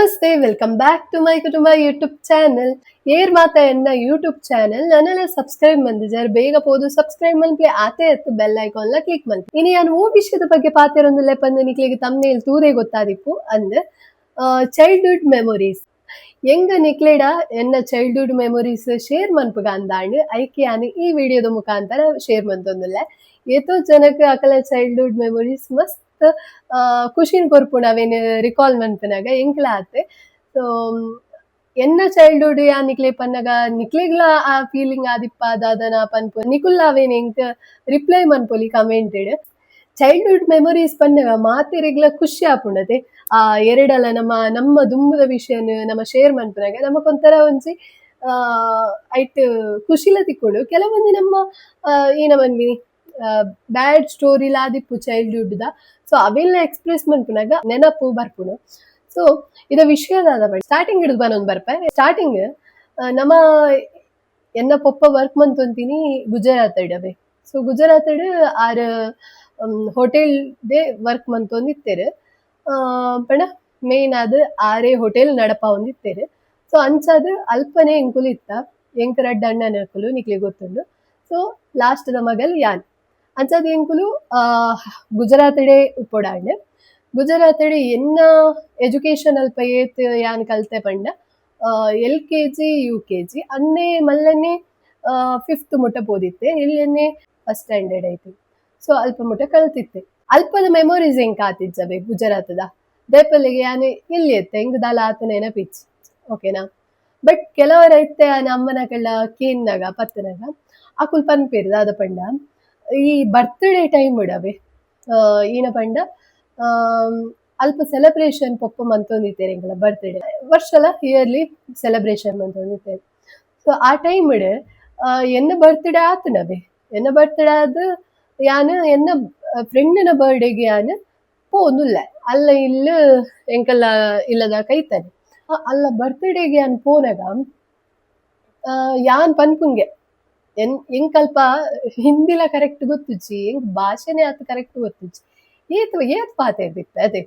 Namaste, welcome back to my Kutumba YouTube channel. ಏರ್ ಮಾತ ಎನ್ನ ಯೂಟ್ಯೂಬ್ ಚಾನೆಲ್ ನನ್ನೆಲ್ಲ ಸಬ್ಸ್ಕ್ರೈಬ್ ಮಂದಿಜಾರ್, ಬೇಗ ಪೋದು ಸಬ್ಸ್ಕ್ರೈಬ್ ಮನ್ಪ್ಲೆ. ಆತೆ ಎತ್ತು ಬೆಲ್ ಐಕಾನ್ ಲ ಕ್ಲಿಕ್ ಮನ್ಪಿ. ಇನಿ ಯಾನ್ ಓ ವಿಷಯದ ಬಗ್ಗೆ ಪಾತೆರೊಂದುಲ್ಲೆ ಪಂದ್ ನಿಕ್ಲೆಗ್ ತಮ್ನೇಲ್ ತೂದೇ ಗೊತ್ತಾದಿಪ್ಪು. ಅಂದ್, ಚೈಲ್ಡ್ಹುಡ್ ಮೆಮೊರೀಸ್. ಎಂಗ ನಿಕ್ಲೆಡ ಎನ್ನ childhood memories share ಮನ್ಪುಗ ಅಂದಾಂಡ್. ಐಕೆ ಯಾನ್ ಈ ವಿಡಿಯೋದ ಮುಖಾಂತರ ಶೇರ್ ಮಂತೊಂದುಲ್ಲೆ. ಏತೋ ಜನಕ್ ಅಕಲ ಚೈಲ್ಡ್ಹುಡ್ ಮೆಮೊರೀಸ್ ಮಸ್ತ್ ಖುಷಿನ್ ಕೊರ್ಪುಂಡು ಅವೇನ್ ರಿಕಾಲ್ ಮನ್ಪುನಗ. ಎಂಕ್ಲ ಆತೆ. ಸೊ ಎನ್ನ ಚೈಲ್ಡ್ಹುಡ್ ಯಾನ್ ನಿಕ್ಲೆ ಪನ್ನಗ ನಿಕ್ಲೆಗ್ಲ ಆ ಫೀಲಿಂಗ್ ಆದಿಪ್ಪ ದಾದನ ಪನ್ಪು. ನಿಕುಲ್ಲ ಅವೇನ್ ಎಂಕ್ ರಿಪ್ಲೈ ಮನ್ಪೊಲಿ ಕಮೆಂಟೆಡ್. ಚೈಲ್ಡ್ಹುಡ್ ಮೆಮೊರೀಸ್ ಪನ್ನಗ ಮಾತೆರೆಗ್ಲ ಖುಷಿ ಆಪುಂಡತೆ. ಆ ಎರಡಲ ನಮ್ಮ ನಮ್ಮ ದುಂಬುದ ವಿಷಯನ್ ನಮ್ಮ ಶೇರ್ ಮನ್ಪುನಗ ನಮಕೊಂಥರ ಒಂಜಿ ಐಟ್ ಖುಷಿಲ ತಿಕ್ಕುಂಡು. ಕೆಲವೊಂಜಿ ನಮ್ಮ ಏನ ಮನ್ಪಿನಿ, ಬ್ಯಾಡ್ ಸ್ಟೋರಿಲ ಆದಿಪ್ಪು ಚೈಲ್ಡ್ಹುಡ್ ದ. ಸೊ ಅವೆಲ್ಲ ಎಕ್ಸ್ಪ್ರೆಸ್ ಮನ್ಪುನಗ ನೆನಪು ಬರ್ಪುಂಡು. ಸೊ ಇದ ವಿಷಯದಾದ ಸ್ಟಾರ್ಟಿಂಗ್ ಹಿಡಿದು ಬನೊಂದು ಬರ್ಪೆ. ಸ್ಟಾರ್ಟಿಂಗ್ ನಮ್ಮ ಎನ್ನ ಪೊಪ್ಪ ವರ್ಕ್ ಮಂತೊಂತೀನಿ ಗುಜರಾತ್ ಅವೇ. ಸೊ ಗುಜರಾತ್ ಆರ್ hotel they work ಮಂತೊಂದಿತ್ತೆರ್. ಪಂಡ ಮೇನ್ ಆದ್ ಆರೇ ಹೋಟೆಲ್ ನಡಪಾವೊಂದಿತ್ತೆರ್. ಸೊ ಅಂಚಾದ್ ಅಲ್ಪನೆ ಎಂಕುಲು ಇತ್ತ. ಎಂಕ್ ರಡ್ಡ್ ಅಣ್ಣನಕುಲು, ನಿಕ್ಲೆಗ್ ಗೊತ್ತುಂಡು. ಸೊ ಲಾಸ್ಟ್ ದ ಮಗಲ್ ಯಾನ್. ಅಂಚಾದ್ ಎಂಕುಲು ಗುಜರಾತ್ ಡೇ ಉಪ್ಪೊಡಾಂಡ್. ಗುಜರಾತ್ ಡ್ ಎನ್ನ ಎಜುಕೇಶನ್ ಅಲ್ಪ ಏತ್ ಯಾನ್ ಕಲ್ತೆ ಪಂಡ ಎಲ್.ಕೆ.ಜಿ, ಯು.ಕೆ.ಜಿ. ಅನ್ನೆ ಮಲ್ಲನೆ ಫಿಫ್ತ್ ಮುಟ್ಟ ಪೋದಿತ್ತೆ. ಎಲ್ಯನ್ನೆ ಫಸ್ಟ್ ಸ್ಟ್ಯಾಂಡರ್ಡ್ ಐತಿ. ಸೊ ಅಲ್ಪ ಮುಟ್ಟ ಕಲ್ತಿತ್ತೆ. ಅಲ್ಪದ ಮೆಮೊರೀಸ್ ಎಂಕ್ ಆತಿಜ್ಜವೆ ಗುಜರಾತ್ದ. ದಾಯೆಪಲ್ಲಿಗೆ ಯಾನ್ ಎಲ್ಲಿ ಎತ್ತೆ, ಎಂಕ್ ದಾಲ ಆತ್ ನೆನಪಿಜ್ಜಿ, ಓಕೆನಾ? ಬಟ್ ಕೆಲವರ ಇತ್ತೆ ಅಮ್ಮನಕಲ್ಲ ಕೇನ್ನಗ ಪತ್ತನಗ ಅಕುಲು ಪನ್ಪೆರ್ ದಾದ ಪಂಡ, ಈ ಬರ್ತ್ಡೇ ಟೈಮ್ ಅವೇ ಈನ ಪಂಡ ಅಲ್ಪ ಸೆಲೆಬ್ರೇಷನ್ ಪೊಪ್ಪ ಮಂತೊಂದಿತ್ತೆರ್. ಎಂಕಲ ಬರ್ತ್ಡೇ ವರ್ಷಲ ಇಯರ್ಲಿ ಸೆಲೆಬ್ರೇಷನ್ ಮಂತೊಂದಿತ್ತೆರ್. ಸೊ ಆ ಟೈಮ್ ಎನ್ನ ಬರ್ತ್ಡೇ ಆತುಂಡವೆ. ಎನ್ನ ಬರ್ತ್ಡೇ ಆದ್ ಯಾನ್ ಎನ್ನ ಫ್ರೆಂಡಿನ ಬರ್ಡೇಗೆ ಯಾನ್ ಪೋವೊಂದುಲ್ಲೆ. ಅಲ್ಲ ಇಲ್ಲ್ ಎಂಕಲ್ಲ ಇಲ್ಲದ ಕೈತಲ್. ಅಲ್ಲ ಬರ್ತ್ಡೇಗೆ ಯಾನ್ ಪೋನಗ ಯಾನ್ ಪನ್ಪುಂಗೆ, ಎಂಕಲ್ಪ ಹಿಂದಿಲ ಕರೆಕ್ಟ್ ಗೊತ್ತುಜ್ಜಿ, ಎಂಕ್ ಭಾಷೆನೆ ಆತ್ ಕರೆಕ್ಟ್ ಗೊತ್ತುಜ್ಜಿ, ಏತ್ ಏತ್ ಪಾತೆರ್ದಿತ್ತೆ ಅದೇ.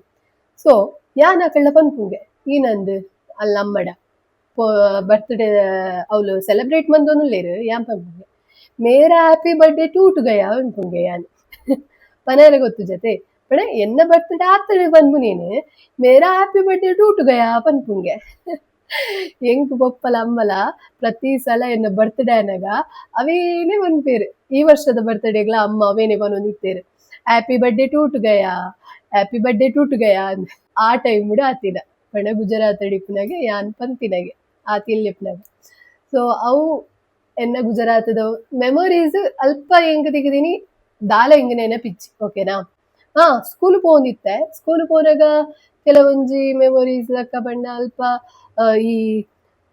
ಸೊ ಯಾನ್ ಅಕಲ್ಡ ಪನ್ಪುಂಗೆ, ಈನಂದ್ ಅಲ್ಲ ಅಮ್ಮಡ ಬರ್ತ್ಡೇ ಅವ್ಲು ಸೆಲೆಬ್ರೇಟ್ ಮಂತೊಂದುಲ್ಲೆರ್. ಯಾನ್ ಪನ್ಪುಂಗೆ, "ಮೇರಾ ಹ್ಯಾಪಿ ಬರ್ತ್ಡೇ ಟೂಟ್ ಗಯಾ" ಪನ್ಪುಂಗೆ. ಯಾನ್ ಪನರೆ ಗೊತ್ತುಜತೆ, ಪಂಡ ಎನ್ನ ಬರ್ತ್ಡೇ ಆತಡ್ ಪನ್ಪುನೇನ್ "ಮೇರಾ ಹ್ಯಾಪಿ ಬರ್ತ್ಡೇ ಟೂಟ್ ಗಯಾ" ಪನ್ಪುಂಗೆ. ಎಂಕ್ ಪೊಪ್ಪಲ ಅಮ್ಮಲ ಪ್ರತಿ ಸಲ ಎನ್ನ ಬರ್ತ್ಡೇ ಆನಗ ಅವೇನೆ ಪನ್ಪೆರ್. ಈ ವರ್ಷದ ಬರ್ತ್ಡೇಗ್ಲ ಅಮ್ಮ ಅವೇನೆ ಪನೊಂದಿತ್ತೆರ್, "ಹ್ಯಾಪಿ ಬರ್ತ್ಡೇ ಟೂಟ್ ಗಯಾ, ಹ್ಯಾಪಿ ಬರ್ತ್ಡೇ ಟೂಟ್ ಗಯಾ" ಅಂದ್. ಆ ಟೈಮ್ ಆತಿನ ಪಂಡ ಗುಜರಾತ್ ಇಪ್ಪುನಗ ಯಾನ್ ಪಂತಿನಗೆ ಆತ್ ಎಲ್ಯಪ್ಪುನಗ. ಸೊ ಅವು ಎನ್ನ ಗುಜರಾತ್ದ ಮೆಮೊರೀಸ್. ಅಲ್ಪ ಎಂಕ್ ತಿಕ್ಕಿದಿನಿ ದಾಲ ಎಂಕ್ ನೆನಪಿಜ್ಜಿ, ಓಕೆನಾ? ಹಾ, ಸ್ಕೂಲ್ ಪೋವೊಂದಿತ್ತೆ. ಸ್ಕೂಲ್ ಪೋನಗ ಕೆಲವೊಂಜಿ ಮೆಮೊರೀಸ್ ಲಕ್ಕ ಪಂಡ, ಅಲ್ಪ ಈ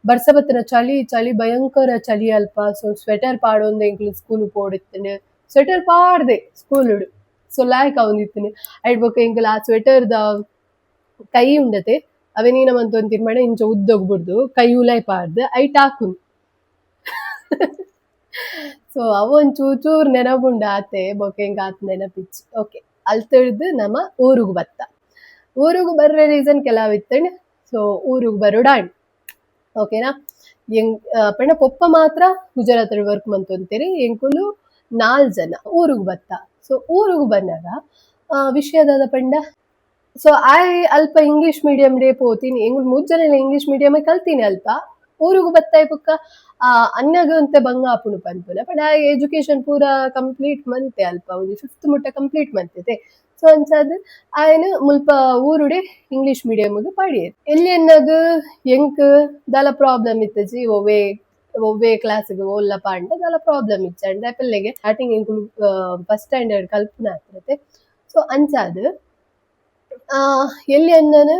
ಬರ್ಸ ಬತ್ತಿನ ಚಳಿ ಚಳಿ, ಭಯಂಕರ ಚಳಿ ಅಲ್ಪ. ಸೊ ಸ್ವೆಟರ್ ಪಾಡೊಂದು ಎಂಕ್ಲು ಸ್ಕೂಲ್ ಪೋಡಿತ್ತುಂಡು. ಸ್ವೆಟರ್ ಪಾಡ್ದೆ ಸ್ಕೂಲ್ ಸೊ ಲಾಯ್ಕ್ ಆವೊಂದಿತ್ತುಂಡು. ಐಟ್ ಬೊಕ್ಕ ಎಂಕುಲು ಆ ಸ್ವೆಟರ್ ದ ಕೈ ಉಂಡತೆ, ಅವೆನ್ ಮಂತೊಂದಿತ್ತೆರ್ ಪಂಡ, ಇಂಚ ಉದ್ದೊಗು ಬುಡ್ದು ಕೈ ಉಲಾಯಿ ಪಾಡ್ದ್ ಐಟ್ ಹಾಕುನು. ಸೊ ಅವು ಒಂದ್ ಚೂರ್ ಚೂರ್ ನೆನಪುಂಡು ಆತೆ, ಬೊಕ್ಕ ಎಂಕ್ ಆತ್ ನೆನಪಿಜ್ಜಿ. ಓಕೆ, ಅಲ್ತುಡ್ದು ನಮ ಊರುಗು ಬತ್ತ. ಊರುಗು ಬರ್ರೆ ರೀಸನ್ ಕೆಲವು ಇತ್ತುಂಡು. ಸೊ ಊರುಗು ಬರೋಡಾಂಡ್, ಓಕೆನಾ? ಎಂಕ್ ಪಂಡ ಪೊಪ್ಪ ಮಾತ್ರ ಗುಜರಾತ್ ವರ್ಕ್ ಮಂತೊಂತೆರ್. ಎಂಕುಲು ನಾಲ್ ಜನ ಊರುಗು ಬತ್ತ. ಸೊ ಊರುಗು ಬನ್ನಗ ವಿಷಯ ದಾದ ಪಂಡ, ಸೊ ಆಯ್ ಅಲ್ಪ English medium day ಪೋತೀನಿ. ಎಂಕುಲು ಮೂಜ್ ಜನ ಇಂಗ್ಲಿಷ್ ಮೀಡಿಯಂ ಕಲ್ತೀನಿ. ಅಲ್ಪ ಊರುಗು ಬತ್ತಾಯಿ ಬೊಕ್ಕ ಅಣ್ಣಗ್ ಒಂತೆ ಬಂಗ ಆಪುಂಡು ಪನ್ಪುನ. ಪಂಡ ಆಯೆ ಎಜುಕೇಶನ್ ಪೂರ ಕಂಪ್ಲೀಟ್ ಮಂತೆ. ಅಲ್ಪ ಒಂಜಿ ಫಿಫ್ತ್ ಮುಟ್ಟ ಕಂಪ್ಲೀಟ್ ಮಂತಿತ್ತೆ. ಸೊ ಅಂಚಾದ್ ಆಯನ್ ಮುಲ್ಪ ಊರುಡೆ ಇಂಗ್ಲಿಷ್ ಮೀಡಿಯಂ ಪಾಡಿಯೆರ್. ಎಲ್ಯನ್ನಗ್ ಎಂಕ್ ದಾಲ ಪ್ರಾಬ್ಲಮ್ ಇತ್ತುಜಿ. ಒವ್ವೆ ಒವ್ವೆ ಕ್ಲಾಸ್ ಗ್ ಓಲ್ಲ ಪಾಂಡ ದಾಲ ಪ್ರಾಬ್ಲಮ್ ಇಜ್ಜಾಂಡ್. ದಾಯೆ ಸ್ಟಾರ್ಟಿಂಗ್ ಎಂಕುಲು ಫಸ್ಟ್ ಸ್ಟ್ಯಾಂಡರ್ಡ್ ಕಲ್ಪುನ ಆತಿರತೆ. ಸೊ ಅಂಚಾದ್ ಎಲ್ಯನ್ನನ್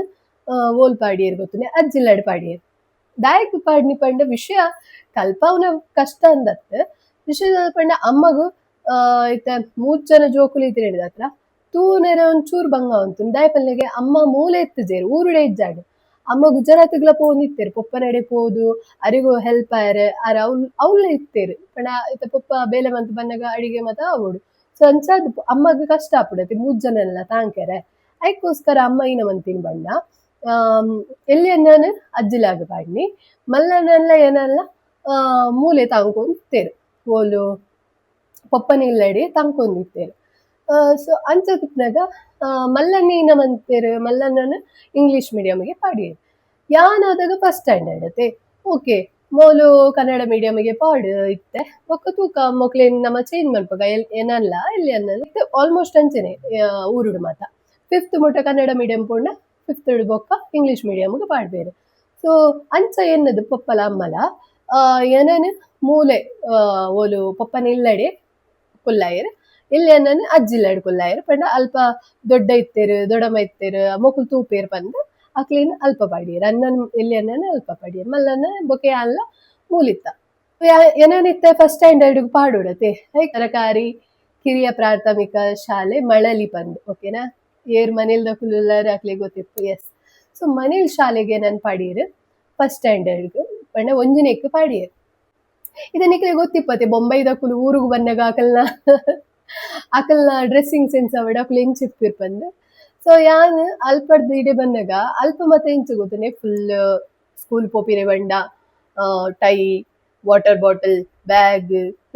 ಓಲ್ ಪಾಡಿಯೆರ್ ಗೊತ್ತುಂಡೆ? ಅಜ್ಜಿಲ್ಲಡ್ ಪಾಡಿಯೆರ್. ದಾಯೆಗ್ ಪಾಡ್ನಿ ಪಂಡ, ವಿಷಯ ಕಲ್ಪಾವುನ ಕಷ್ಟ ಅಂದತ್. ವಿಷಯ ಪಂಡ, ಅಮ್ಮಗ್ ಇತ್ತೆ ಮೂಜ್ ಜನ ಜೋಕುಲು ಇತ್ತಿನೆಡ್ದಾತ್ರ ತೂನೆರೆ ಒಂಚೂರು ಬಂಗ ಉಂತುಂಡು. ದಾಯೆ ಪನ್ಲೆಗೆ ಅಮ್ಮ ಮೂಲೆ ಇತ್ತುಜೆರ್, ಊರುಡೆ ಇಜ್ಜಾಂಡ್. ಅಮ್ಮ ಗುಜರಾತ್ಗ್ಲ ಪೋವೊಂದಿತ್ತೆರ್. ಪೊಪ್ಪನಡೆ ಪೋದು ಅರಿಗು ಹೆಲ್ಪ್ ಆಯೆರೆ ಆರ್ ಅವ್ಲು ಅವ್ಲೇ ಇತ್ತೆರ್. ಪಂಡ ಇತ್ತೆ ಪೊಪ್ಪ ಬೇಲೆ ಮಂತ್ ಬನ್ನಗ ಅಡಿಗೆ ಮಾತ ಆವೊಡು. ಸೊ ಅಂಚಾದ್ ಅಮ್ಮಗ್ ಕಷ್ಟ ಆಪುಂಡು ಅತೆ ಮೂಜ್ ಜನನ್ಲ ತಾಂಕೆರೆ. ಐಕೋಸ್ಕರ ಅಮ್ಮ ಈನ ಮಂತಿನಿ ಪಂಡ, ಎಲ್ಯಣ್ಣನ್ ಅಜ್ಜಿಲಾಗ ಪಾಡ್ನಿ ಮಲ್ಲಣ್ಣನ್ಲ ಏನಲ್ಲ ಮೂಲೆ ತಾಂಕೊಂದಿತ್ತೇರು ಓಲು ಪೊಪ್ಪನ ಇಲ್ಲಡೆ ತಂಕೊಂದಿತ್ತೇರು. ಸೊ ಅಂಚ ತುಪ್ನಾಗ ಮಲ್ಲಣ್ಣನ ಮಂತೇರು ಮಲ್ಲಣ್ಣನ ಇಂಗ್ಲೀಷ್ ಮೀಡಿಯಮ್ಗೆ ಪಾಡಿಯೆರ್. ಯಾನ್ ಆದಾಗ first standard ಅತೆ. Okay, Molu Kannada ಮೀಡಿಯಮ್ಗೆ ಪಾಡು ಇತ್ತೆ ಬೊಕ್ಕ ತೂಕ ಮೊಕ್ಲೆನ್ ನಮ ಚೇಂಜ್ ಮನ್ಪುಗ ಏನಲ್ಲ ಎಲ್ಲಿ ಅನ್ನಲ್ಲ ಆಲ್ಮೋಸ್ಟ್ ಅಂಚನೆ ಊರುಡು ಮಾತ ಫಿಫ್ತ್ ಮುಟ್ಟ ಕನ್ನಡ ಮೀಡಿಯಂ ಪೋಂಡ ಫಿಫ್ತ್ ಬೊಕ್ಕ ಇಂಗ್ಲೀಷ್ ಮೀಡಿಯಮ್ಗೆ ಪಾಡ್ಬೇರು. ಸೊ ಅಂಚ ಎನ್ನದು ಪೊಪ್ಪಲ ಅಮ್ಮಲ ಏನನ್ ಮೂಲೆ ಓಲು ಪೊಪ್ಪನ ಇಲ್ಲಡೆ ಕುಲ್ಲಾಯೆರ್, ಎಲ್ಯಣ್ಣನ್ ಅಜ್ಜಿಲ್ಲಡೆ ಕುಲ್ಲಾಯೆರ್. ಪಂಡ ಅಲ್ಪ ದೊಡ್ಡ ಇತ್ತೆರ್, ದೊಡ್ಡಮ್ಮ ಇತ್ತೆರ್, ಮೊಕುಲು ತೂಪೆರ್ ಪಂದ್ ಅಕ್ಲೆನ್ ಅಲ್ಪ ಪಾಡಿಯೆರ್. ಅಣ್ಣನ್ ಎಲ್ಯಣ್ಣನ್ ಅಲ್ಪ ಪಾಡಿಯೆರ್, ಮಲ್ಲಣ್ಣ ಬೊಕ ಯಾನ್ಲ ಮೂಲಿತ್ತ. ಎನನ್ ಇತ್ತೆ ಫಸ್ಟ್ ಸ್ಟ್ಯಾಂಡರ್ಡ್ ಪಾಡೊಡತೆ. ಸರಕಾರಿ ಕಿರಿಯ ಪ್ರಾಥಮಿಕ ಶಾಲೆ ಮಳಲಿ ಪಂದ್, ಓಕೆನಾ? ಏರ್ ಮನೇಲ್ ದಕುಲು ಅಕ್ಲೆಗ್ ಗೊತ್ತಿತ್ತು. ಎಸ್, ಸೊ ಮನೇಲ್ ಶಾಲೆಗೆ ನನ್ ಪಾಡಿಯೆರ್ ಫಸ್ಟ್ ಸ್ಟ್ಯಾಂಡರ್ಡ್, ಪಂಡ ಒಂಜಿನೆಕ್ ಪಾಡಿಯೆರ್. ಇದು ನಿಕ್ಲೆ ಗೊತ್ತಿಪ್ಪತೆ, ಬೊಂಬೈದಕುಲು ಊರುಗು ಬನ್ನಗ ಅಕಲ್ನ ಅಕಲ್ನ ಡ್ರೆಸ್ಸಿಂಗ್ ಸೆನ್ಸ್ ಅವಡ್ ಅಕುಲು ಎಂಚ ಇಪ್ಪೆರ್ ಪಂದ್. ಸೊ ಯಾನ್ ಅಲ್ಪಡ್ದ್ ಇಡೆ ಬನ್ನಗ ಅಲ್ಪ ಮಾತ ಎಂಚ ಗೊತ್ತುಂಡೆ, ಫುಲ್ ಸ್ಕೂಲ್ ಪೋಪಿನೆ ಬಂಡ tie, water bottle, bag,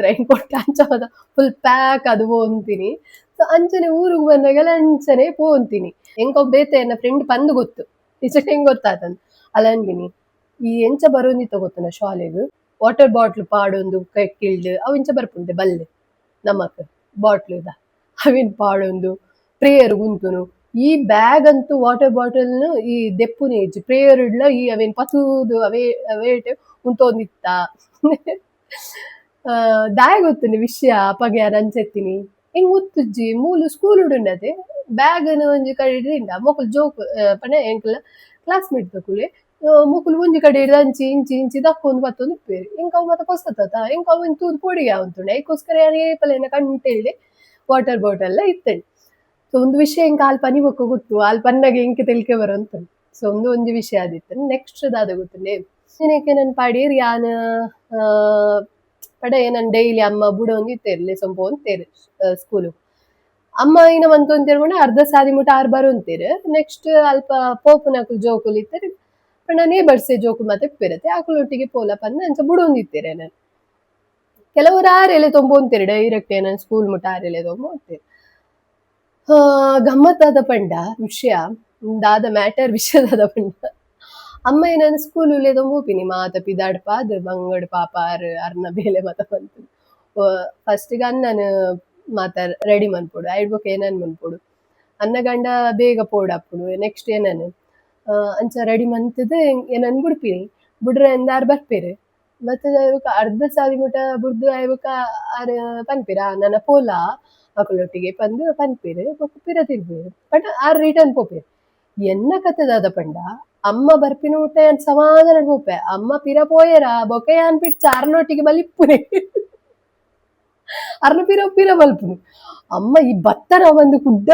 rain coat ಅಂಚ ಮಾತ ಫುಲ್ ಪ್ಯಾಕ್ ಅದು ಪೋಂತೀನಿ. ಸೊ ಅಂಚನೆ ಊರುಗು ಬನ್ನಗಲ ಅಂಚನೆ ಪೋಂತೀನಿ. ಎಂಕ್ ಬೇತೆ ಎನ್ನ ಫ್ರೆಂಡ್ ಪಂದ್ ಗೊತ್ತು, ನಿಜ ಹೆಂಗ್ ಗೊತ್ತಾತಂದ್ ಅಲ್ಲ ಅನ್ಬಿನಿ. ಈ ಎಂಚ ಬರೋಂದಿತ್ತ ಗೊತ್ತುನ, ಶಾಲೆಗ್ ವಾಟರ್ ಬಾಟ್ಲ್ ಪಾಡೊಂದು ಕೈಕಿಲ್ಡ್ ಅವು ಇಂಚ ಬರ್ಪುಂಡೆ ಬಲ್ಲೆ ನಮಕ್ ಬಾಟ್ಲ್ ಅವಿನ್ ಪಾಡೊಂದು ಪ್ರೇಯರ್ ಉಂತುನು. ಈ ಬ್ಯಾಗ್ ಅಂತೂ ವಾಟರ್ ಬಾಟಲ್ ಈ ದೆಪ್ಪುನೆ ಇಜ್ಜಿ, ಪ್ರೇಯರ್ ಇಡ್ಲ ಈ ಅವೇನ್ ಪತೂದು ಅವೇ ಅವೇಟ್ ಉಂತೊಂದಿತ್ತ. ದಾಯ ಗೊತ್ತುಂಡು ವಿಷಯ ಅಪಗ ಯಾನ್ ಅಂಚೆತ್ತಿನಿ ಎಂಕ್ ಗೊತ್ತುಜ್ಜಿ. ಮೂಲು ಸ್ಕೂಲ್ ಉಂಡತೆ ಬ್ಯಾಗ್ ನ್ ಒಂಜಿ ಕಡೆ ದಿಂಡ ಮೊಕುಲು ಜೋಕು ಪಂಡ ಎಂಕಲ್ನ ಕ್ಲಾಸ್ಮೇಟ್ ದಕುಲೆ ಮೊಕುಲು ಒಂಜಿ ಕಡೆ ಹಿಡ್ದು ಅಂಚಿ ಇಂಚಿ ಇಂಚಿ ದಕ್ಕೊಂದು ಬತ್ತೊಂದು ಇಪ್ಪುವೆರ್. ಎಂಕ್ ಅವು ಮಾತ ಪೊಸತತ, ಎಂಕ್ ಅವೆನ್ ತೂದು ಪೋಡಿಗೆ ಆವೊಂತುಂಡು. ಐಕೋಸ್ಕರ ಯಾನ್ ಏಪಲ ಎನ್ನ ಕಂಟೆಲ್ಡೆ ವಾಟರ್ ಬಾಟಲ್ ಲ ಇತ್ತುಂಡು. ಸೊ ಒಂದು ವಿಷಯ ಎಂಕ್ ಆಲ್ ಪನಿ ಬೊಕ್ಕ ಗೊತ್ತು, ಆಲ್ ಪನ್ನಗ ಎಂಕ್ ತೆಲಿಕೆ ಬರೊಂತುಂಡು. ಸೊ ಒಂದು ಒಂಜಿ ವಿಷಯ ಆದಿತ್ತು. ನೆಕ್ಸ್ಟ್ ದಾದ ಗೊತ್ತುಂಡೆ, ಏನಕ್ಕೆ ನನ್ ಪಾಡಿಯೆರ್ ಯಾನ್ ಪಡ ನನ್ ಡೈಲಿ ಅಮ್ಮ ಬುಡೊಂದು ಇತ್ತೆರ್ ಲೆಸೊಂದು ಪೋವೊಂದಿತ್ತೆರ್ ಸ್ಕೂಲ್. ಅಮ್ಮ ಇನ ಮಂತೊಂತೆರ್ ಪಂಡ ಅರ್ಧ ಸಾದಿ ಮುಟ ಆರ್ ಬರೊಂತೆರ್. ನೆಕ್ಸ್ಟ್ ಅಲ್ಪ ಪೋಪುನಕುಲು ಜೋಕುಲು ಇತ್ತೆರ್ ಪಂಡ ನೇಬರ್ಸ್ ಜೋಕುಲು ಮಾತ ಇಪ್ಪೆರತೆ, ಅಕುಲೊಟ್ಟಿಗೆ ಪೋಲ ಪಂದ್ ಅಂಚ ಬುಡೊಂದಿತ್ತೆರ್ ಎನನ್. ಕೆಲವರು ಆರೆಲೆ ತೊಂಬೊಂತೆರ್ ಡೈರೆಕ್ಟ್ ಎನನ್ ಸ್ಕೂಲ್ ಮುಟ ಆರೆಲೆ ತೊಂಬೊಂತೆರ್. ಗಮ್ಮತ್ತಾದ ಪಂಡ ವಿಷಯ ದಾದ ಮ್ಯಾಟರ್ ವಿಷಯ ದಾದ ಪಂಡ, ಅಮ್ಮ ಎನನ್ ಸ್ಕೂಲ್ ಲೆತೊಂದು ಪೋಪಿನಿ ಮಾತ ಪಿದಾಡ್ಪಾದ್ ಬಂಗಡ್ ಪಾಪ ಆರ್ ಅರ್ನ ಬೇಲೆ ಮಾತ ಮಂತುದು. ಫಸ್ಟ್ ಗ್ ಅಣ್ಣನ್ ಮಾತ ರೆಡಿ ಮನ್ಪೊಡು, ಐಡ್ ಬೊಕ ಎನನ್ ಮನ್ಪೊಡು. ಅನ್ನ ಗಂಡ ಬೇಗ ಪೋಡಾಪುಂಡು, ನೆಕ್ಸ್ಟ್ ಎನನ್ ಅಂಚ ರೆಡಿ ಮಂತುದು ಎನನ್ ಬುಡ್ಪಿನಿ. ಬುಡ್ರೆ ಆರ್ ಬರ್ಪೆರ್ ಬತ್ತುದು ಬೊಕ ಅರ್ಧ ಸಾದಿ ಮುಟ ಬುಡ್ದು ಆಯ್ ಬೊಕ ಆರ್ ಪನ್ಪೆರ್ ಆ ನನ ಪೋಲ ಅಕುಲೊಟ್ಟಿಗೆ ಪಂದ್ ಪನ್ಪೆರ್. ಬೊಕ ಪಿರ ತಿರ್ಗುವೆರ್ but R return ಪೋಪೆರ್. ಎನ್ನ ಕತೆ ದಾದ ಪಂಡ, ಅಮ್ಮ ಬರ್ಪಿನ ಮುಟ ಯಾನ್ ಸಮಾಧಾನ ಪೋಪೆ. ಅಮ್ಮ ಪಿರ ಪೋಯೆರ ಬೊಕ ಯಾನ್ ಪಿಚ್ಚ ಅರ್ನೊಟ್ಟಿಗೆ ಬಲಿಪ್ಪುನೆ, ಅರ್ನ ಪಿರ ಪಿರ ಬಲ್ಪುನು. ಅಮ್ಮ ಈ ಬತ್ತನ ಬಂದು ಕುಡ್ಡ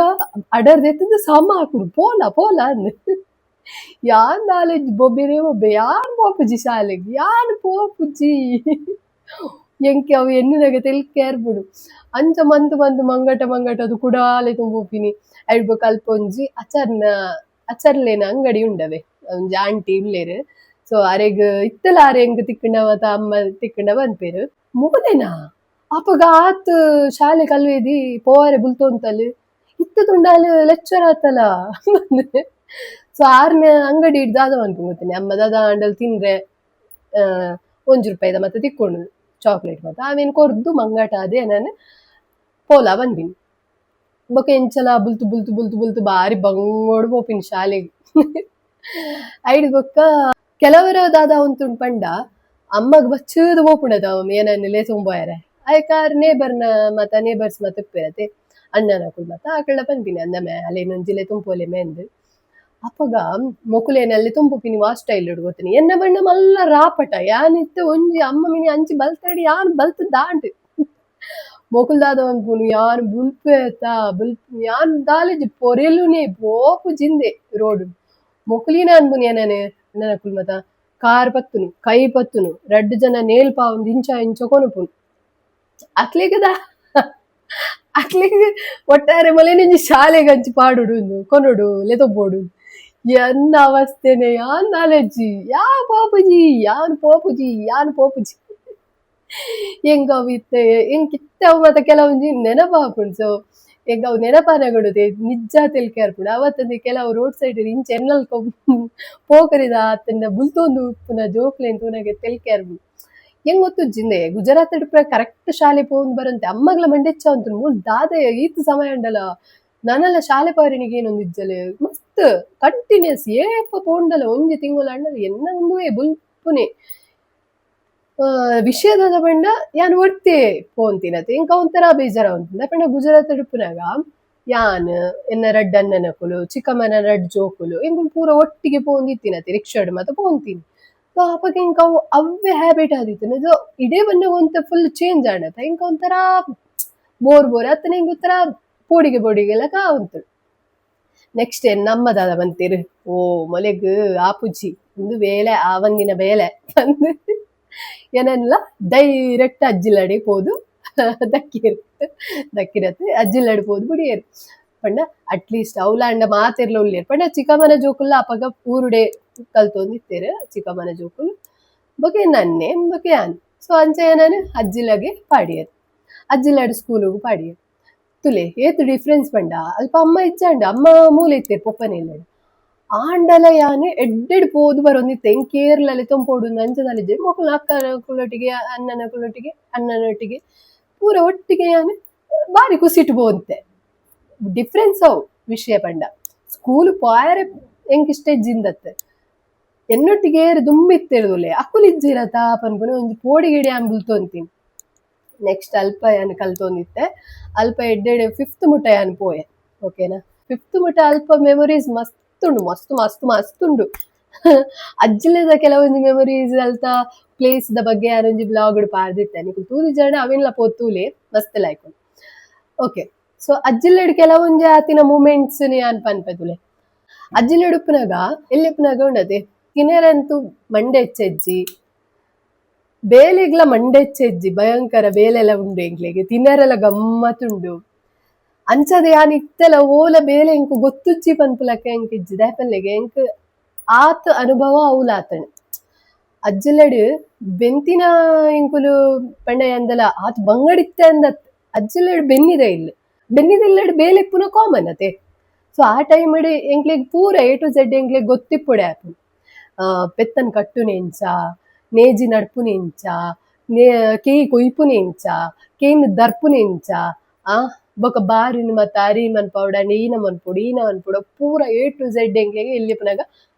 ಅಡರ್ ದೆತ್ತುದು ಸಮ ಹಾಕುನು, ಪೋಲ ಪೋಲ ಅಂದ್. ಯಾನ್ ನಾಲೆಜ್ ಬೊಬ್ಬೆನೇ ಬೊಬ್ಬೆ, ಯಾನ್ ಪೋಪುಜಿ ಶಾಲೆಗ್, ಯಾನ್ ಪೋಪುಜಿ, ಎಂಕೆ ಅವು ಎನ್ನುನಗ ತೆಲ್ಕೆ ಇರ್ಪುಂಡು. ಅಂಚ ಮಂತ್ ಮಂತ್ ಮಂಗಟ ಮಂಗಟ ಅದು ಕುಡಾಲೆ ಪೋಪಿನಿ. ಐಡ್ ಬೊಕ ಅಲ್ಪ ಒಂಜಿ ಅಚರ್ನ ಅಚರ್ಲೆನ ಅಂಗಡಿ ಉಂಡವೆ, ಒಂಜಿ ಆಂಟಿ ಉಲ್ಲೆರ್. ಸೊ ಅರೆಗ್ ಇತ್ತಲ ಆರ್ ಎಂಕ್ ತಿಕ್ಕುಂಡ ಮಾತ ಅಮ್ಮ ತಿಕ್ಕುಂಡ ಪನ್ಪೆರ್, ಮೋಲೆನಾ ಅಪಗ ಆತ್ ಶಾಲೆ ಕಲ್ವೇದಿ ಪೋವರೆ ಬುಲ್ತೊಂತಲ್ ಇತ್ತ ತುಂಡಾಲ್ ಲೆಕ್ಚರ್ ಆತಲ. ಸೊ ಆರ್ನ ಅಂಗಡಿ ಹಿಡ್ದು ದಾದ ಮನ್ಪುಂಡು ಗೊತ್ತುಂಡೆ, ಅಮ್ಮ ದಾದ ಆಂಡಲ್ ತಿನ್ರೆ 1 ರೂಪಾಯಿದ ಮತ್ತೆ ತಿಕ್ಕೊಂಡು ಚಾಕ್ಲೇಟ್ ಮಾತ ಆಮೇಲೆ ಕೊರ್ದು ಮಂಗಟ ಅದೇ ನಾನು ಪೋಲ ಬಂದಿನಿ. ಬೊಕ ಎಂಚಲ ಬುಲ್ತು ಬುಲ್ತು ಬುಲ್ತು ಬುಲ್ತು ಬಾರಿ ಬಂಗೋಡು ಪೋಪಿನಿ ಶಾಲೆಗ್. ಐಡ್ ಬೊಕ್ಕ ಕೆಲವರ ದಾದ ಉಂತುಂಡು ಪಂಡ, ಅಮ್ಮಗ್ ಬಚ್ಚುದು ಪೋಪುಂಡದ ಏನನ್ನ ಲೇಸೊಂದು ಪೋಯರೆ. ಐಕ್ ಆರ್ ನೇಬರ್ನ ಮಾತ ನೇಬರ್ಸ್ ಮಾತ ಇಪ್ಪೆರತೆ ಅಣ್ಣನಕುಲು ಮಾತ ಆಕಳ್ನ ಪನ್ಪಿನಿ ಅಂದಮೆ ಅಲೆನೊಂಜಿ ಲೆತೊಂದು ಮೆಂದ್. ಅಪಗ ಮೊಕುಲೇನಲ್ಲಿ ತುಂಬುಪಿನಿ ವಾ ಸ್ಟೈಲ್ ಗೊತ್ತಿನಿ. ಎನ್ನ ಬಣ್ಣ ಮಲ್ಲ ರಾಪಟ ಯಾನ್ ಇತ್ತೆ ಒಂಜಿ ಅಮ್ಮ ಮಿನಿ ಅಂಚಿ ಬಲ್ತಡಿ ಯಾನ್ ಬಲ್ತ್ ದಾಂಟ್ ಮೊಕುಲ್ ದಾದ ಮನ್ಪುನು, ಯಾನ್ ಬುಲ್ಪೆ ಅತ್ತ ಬುಲ್ಪ್ ಯಾನ್ ದಾಲೇಜಿ ಪೊರೆಲುನೆ ಪೋಪು ಜಿಂದೆ ರೋಡ್. ಮೊಕುಲಿನ ಅನ್ಪುನಿ ಏನನೆ ಅಣ್ಣನಕುಲು ಮಾತ ಕಾರ್ ಪತ್ತುನು ಕೈ ಪತ್ತುನು ರಡ್ಡ್ ಜನ ನೇಲ್ ಪಾವೊಂದು ಇಂಚ ಇಂಚ ಕೊನೊಪುನು. ಅಕ್ಲೆಗ್ ಅಕ್ಲೆಗ್ ಒಟ್ಟಾರೆ ಮೊಲೆನೊಂಜಿ ಶಾಲೆಗ್ ಅಂಚಿ ಪಾಡೊಡು ಉಂದು ಕೊನೊಡು ಲೆತೊಪೊಡು. ಎನ್ನ ಅವಸ್ಥೆನೆ ಯಾನ್ ನಾಲೆಜ್ಜಿ ಯಾ ಪೋಪುಜಿ ಯಾನ್ ಪೋಪುಜಿ ಯಾನ್ ಪೋಪುಜಿ. ಎಂಕ್ ಅವು ಇತ್ತೆ ಎಂಕ್ ಇತ್ತೆ ಅವು ಮಾತ ಕೆಲವೊಂಜಿ ನೆನಪಾಪುಂಡು. ಸೊ ಎಂಕ್ ಅವು ನೆನಪಾನಗಡುದೆ ನಿಜ ತೆಲ್ಕೆ ಆರ್ಪುಂಡು. ಅವತ್ತಂದೆ ಕೆಲವು ರೋಡ್ ಸೈಡ್ ಇಂಚ ಎನ್ನಲ್ಕ ಪೋಕರಿದ ಅತ್ತಂಡ ಬುಲ್ತೊಂದು ಉಪ್ಪುನ ಜೋಕ್ಲೆನ್ ತೂನಗ ತೆಲ್ಕೆ ಆರ್ಪುಂಡು. ಎಂಕ್ ಗೊತ್ತುಜ್ಜಿಂದೆ ಗುಜರಾತ್ ಪೂರ ಕರೆಕ್ಟ್ ಶಾಲೆ ಪೋವೊಂದು ಬರಂತೆ ಅಮ್ಮಗ್ಲ ಮಂಡೆಚ್ಚ ಉಂಟು ಮೂಲು ದಾದ ಈತ್ ಸಮಯ ಉಂಡಲ ನನಲ ಶಾಲೆ ಪಾರಿನಿಗೆ ಏನೊಂದು ಇಜ್ಜಲೆ ಮಸ್ತ್ ಕಂಟಿನ್ಯೂಸ್ ಏಪ ಪೋಂಡಲ ಒಂಜಿ ತಿಂಗಳು ಅಂಡಲ ಎನ್ನ ಉಂದುವೇ ಬುಲ್ಪುನೆ. ವಿಷಯದ ಪಂಡ ಯಾನ್ ಒರ್ತಿ ಪೋಂತಿನತೆ ಎಂಕ್ ಒಂಥರ ಬೇಜಾರ ಉಂಟು ಪಂಡ ಗುಜರಾತ್ ಉಪ್ಪುನಗ ಯಾನ್ ಎನ್ನ ರಡ್ಡ್ ಅಣ್ಣನಕುಲು ಚಿಕ್ಕಮ್ಮನ ರಡ್ಡ್ ಜೋಕುಲು ಎಂಕುಲು ಪೂರ ಒಟ್ಟಿಗೆ ಪೋವೊಂದಿತ್ತಿನತೆ ರಿಕ್ಷಾಡ್ ಮಾತ ಪೋವೊಂದಿತ್ತಿನಿ. ಸೊ ಅಪಗ ಎಂಕ್ ಅವು ಅವ್ವೇ ಹ್ಯಾಬಿಟ್ ಆದಿತ್ತುಂಡು. ಸೊ ಇಡೆ ಬನ್ನಗ ಒಂತೆ ಫುಲ್ ಚೇಂಜ್ ಆಂಡತ ಎಂಕ್ ಒಂಥರ ಬೋರ್ ಬೋರ್ ಅತ್ತಂಡ ಎಂಕ್ ಒಂಥರ ಪೋಡಿಗೆ ಪೋಡಿಗೆ ಲೆಕ ಆವೊಂತುಂಡು. ನೆಕ್ಸ್ಟ್ ನಮ್ಮ ದಾದ ಪಂತೆರ್ ಓ ಮೊಲೆಗ್ ಆಪುಜಿ ಉಂದು ಬೇಲೆ ಆವಂದಿನ ಬೇಲೆ ಪಂದ್ ಎನನ್ಲ ಡೈರೆಕ್ಟ್ ಅಜ್ಜಿಲಡೆ ಪೋದು ದಕ್ಕಿಯೆರ್ ದಕ್ಕಿರತ್ ಅಜ್ಜಿಲ್ಲಡೆ ಪೋದು ಬುಡಿಯೆರ್. ಪಂಡ ಅಟ್ಲೀಸ್ಟ್ ಅವ್ಲಾಂಡ ಮಾತೆರ್ಲ ಉಲ್ಲೆರ್ ಪಂಡ ಚಿಕ್ಕಮ್ಮನ ಜೋಕುಲ್ಲ ಅಪಗ ಊರುಡೆ ಕಲ್ತೊಂದಿತ್ತೆರ್ ಚಿಕ್ಕಮ್ಮನ ಜೋಕುಲು ಬೊಕ ಎನ್ನನ್ನೆ ಬೊಕ ಯಾನ್. ಸೊ ಅಂಚ ಎನನ್ ಅಜ್ಜಿಲಗೆ ಪಾಡಿಯೆರ್ ಅಜ್ಜಿಲ್ಲಡ್ ಸ್ಕೂಲುಗು ಪಾಡಿಯೆರ್. ತೂಲೆ ಏತ್ ಡಿಫ್ರೆನ್ಸ್ ಪಂಡ ಅಲ್ಪ ಅಮ್ಮ ಇಜ್ಜಾಂಡ್ ಅಮ್ಮ ಮೂಲೆ ಇತ್ತೆರ್ ಪೊಪ್ಪನ ಇಲ್ಲಡ್. ಆಂಡಲ ಯಾನ್ ಎಡ್ಡೆಡ್ ಪೋದು ಬರೊಂದಿತ್ತೆ ಎಂಕ್ ಏರ್ಲ ಲೆತೊಂದು ಪೋಡು ಅಂಚ ದಾಲ ಮೊಕುಲ್ನ ಅಕ್ಕನಕುಲೊಟ್ಟಿಗೆ ಅಣ್ಣನಕುಲೊಟ್ಟಿಗೆ ಅಣ್ಣನೊಟ್ಟಿಗೆ ಪೂರ ಒಟ್ಟಿಗೆ ಯಾನ್ ಬಾರಿ ಖುಷಿಟ್ ಪೋವೊಂತೆ. ಡಿಫ್ರೆನ್ಸ್ ಅವು ವಿಷಯ ಪಂಡ ಸ್ಕೂಲ್ ಪೋಯರೆ ಎಂಕ್ ಇಷ್ಟ ಇಜ್ಜಿಂದತ್ ಎನ್ನೊಟ್ಟಿಗೆ ಏರ್ ದುಂಬು ಇತ್ತೆರ್ ತೂಲೆ ಅಕುಲು ಇಜ್ಜಿರತ ಪನ್ಪುನ ಒಂಜಿ ಪೋಡಿಗೆಡ್ ಯಾನ್ ಬುಲ್ತೊಂತೀನಿ. ನೆಕ್ಸ್ಟ್ ಅಲ್ಪ ಯಾನ್ ಕಲ್ತೊಂದಿತ್ತೆ ಅಲ್ಪ ಎಡ್ಡೆಡ್ ಫಿಫ್ತ್ ಮುಟ ಯಾನ್ ಪೋಯೆ ಓಕೆನಾ. ಫಿಫ್ತ್ ಮುಟ ಅಲ್ಪ ಮೆಮೊರೀಸ್ ಮಸ್ತ್ ಉಂಡು ಮಸ್ತ್ ಮಸ್ತ್ ಮಸ್ತ್ ಉಂಡು. ಅಜ್ಜಿಲೆದ ಕೆಲವೊಂಜಿ ಮೆಮೊರೀಸ್ ಅಲ್ತ ಪ್ಲೇಸ್ ದ ಬಗ್ಗೆ ಯಾನ್ ಒಂಜಿ ಬ್ಲಾಗ್ ಪಾಡ್ದಿತ್ತೆ ನಿಕುಲು ತೂದಿಜಾಂಡ ಅವೆನ್ಲ ಪೋದು ತೂಲೆ ಮಸ್ತ್ ಲಾಯ್ಕ್ ಉಂಡು. ಓಕೆ ಸೊ ಅಜ್ಜಿಲೆಡ್ ಕೆಲವೊಂಜಿ ಆತಿನ ಮೂಮೆಂಟ್ಸ್ ಯಾನ್ ಪನ್ಪೆ ತೂಲೆ. ಅಜ್ಜಿಲೆಡ್ ಉಪ್ಪುನಗ ಎಲ್ಲಿ ಉಪ್ಪುನಗ ಉಂಡತೆ ತಿನರಂತೂ ಮಂಡೆ ಹೆಚ್ಚೆಜ್ಜಿ ಬೇಲೆಗ್ಲ ಮಂಡೆ ಹೆಚ್ಚೆಜ್ಜಿ ಭಯಂಕರ ಬೇಲೆಲ ಉಂಡು ಎಂಕ್ಲೆಗ್ ತಿನರೆಲ ಗಮ್ಮತ್ತುಂಡು. ಅಂಚದ ಯಾನ್ ಇತ್ತೆಲ ಓಲ ಬೇಲೆ ಎಂಕ್ ಗೊತ್ತುಜ್ಜಿ ಪನ್ಪುಲಕ ಎಂಕ್ ಇಜ್ಜಿ ದಾಯೆ ಪನ್ಲೆಗೆ ಎಂಕ್ ಆತ್ ಅನುಭವ ಅವ್ಲಾತಂಡ್. ಅಜ್ಜಿಲೆಡ್ ಬೆಂತಿನ ಎಂಕುಲು ಪಂಡ ಅಂದಲ ಆತ್ ಬಂಗಡಿತ್ತೆ ಅಂದತ್ ಅಜ್ಜಿಲೆಡ್ ಬೆನ್ನಿದ ಇಲ್ಲ್ ಬೆನ್ನಿದ ಇಲ್ಲಡ್ ಬೇಲೆ ಇಪ್ಪುನ ಕಾಮನ್ ಅತೆ. ಸೊ ಆ ಟೈಮ್ ಎಂಕ್ಲೆಗ್ ಪೂರ A to Z ಎಂಕ್ಲೆಗ್ ಗೊತ್ತಿಪ್ಪೊಡೆ ಆಪುಂಡು. ಪೆತ್ತನ್ ಕಟ್ಟುನೆ ಎಂಚ ನೇಜಿ ನಡ್ಪುನೆ ಎಂಚ ಕೇಯಿ ಕೊಯ್ಪುನೆ ಎಂಚ ಕೇನ್ ದರ್ಪುನೆ ಎಂಚ ಆ ಬೊಕ ಬಾರಿನ್ ಮಾತ ಅರಿ ಮನ್ಪವೊಡು ಅಂಡ ಈನ ಮನ್ಪೊಡು ಈನ ಮನ್ಪೊಡು ಪೂರ A to Z ಎಂಕ್ಲೆಗ್ ಎಲ್ಯಪುನಗ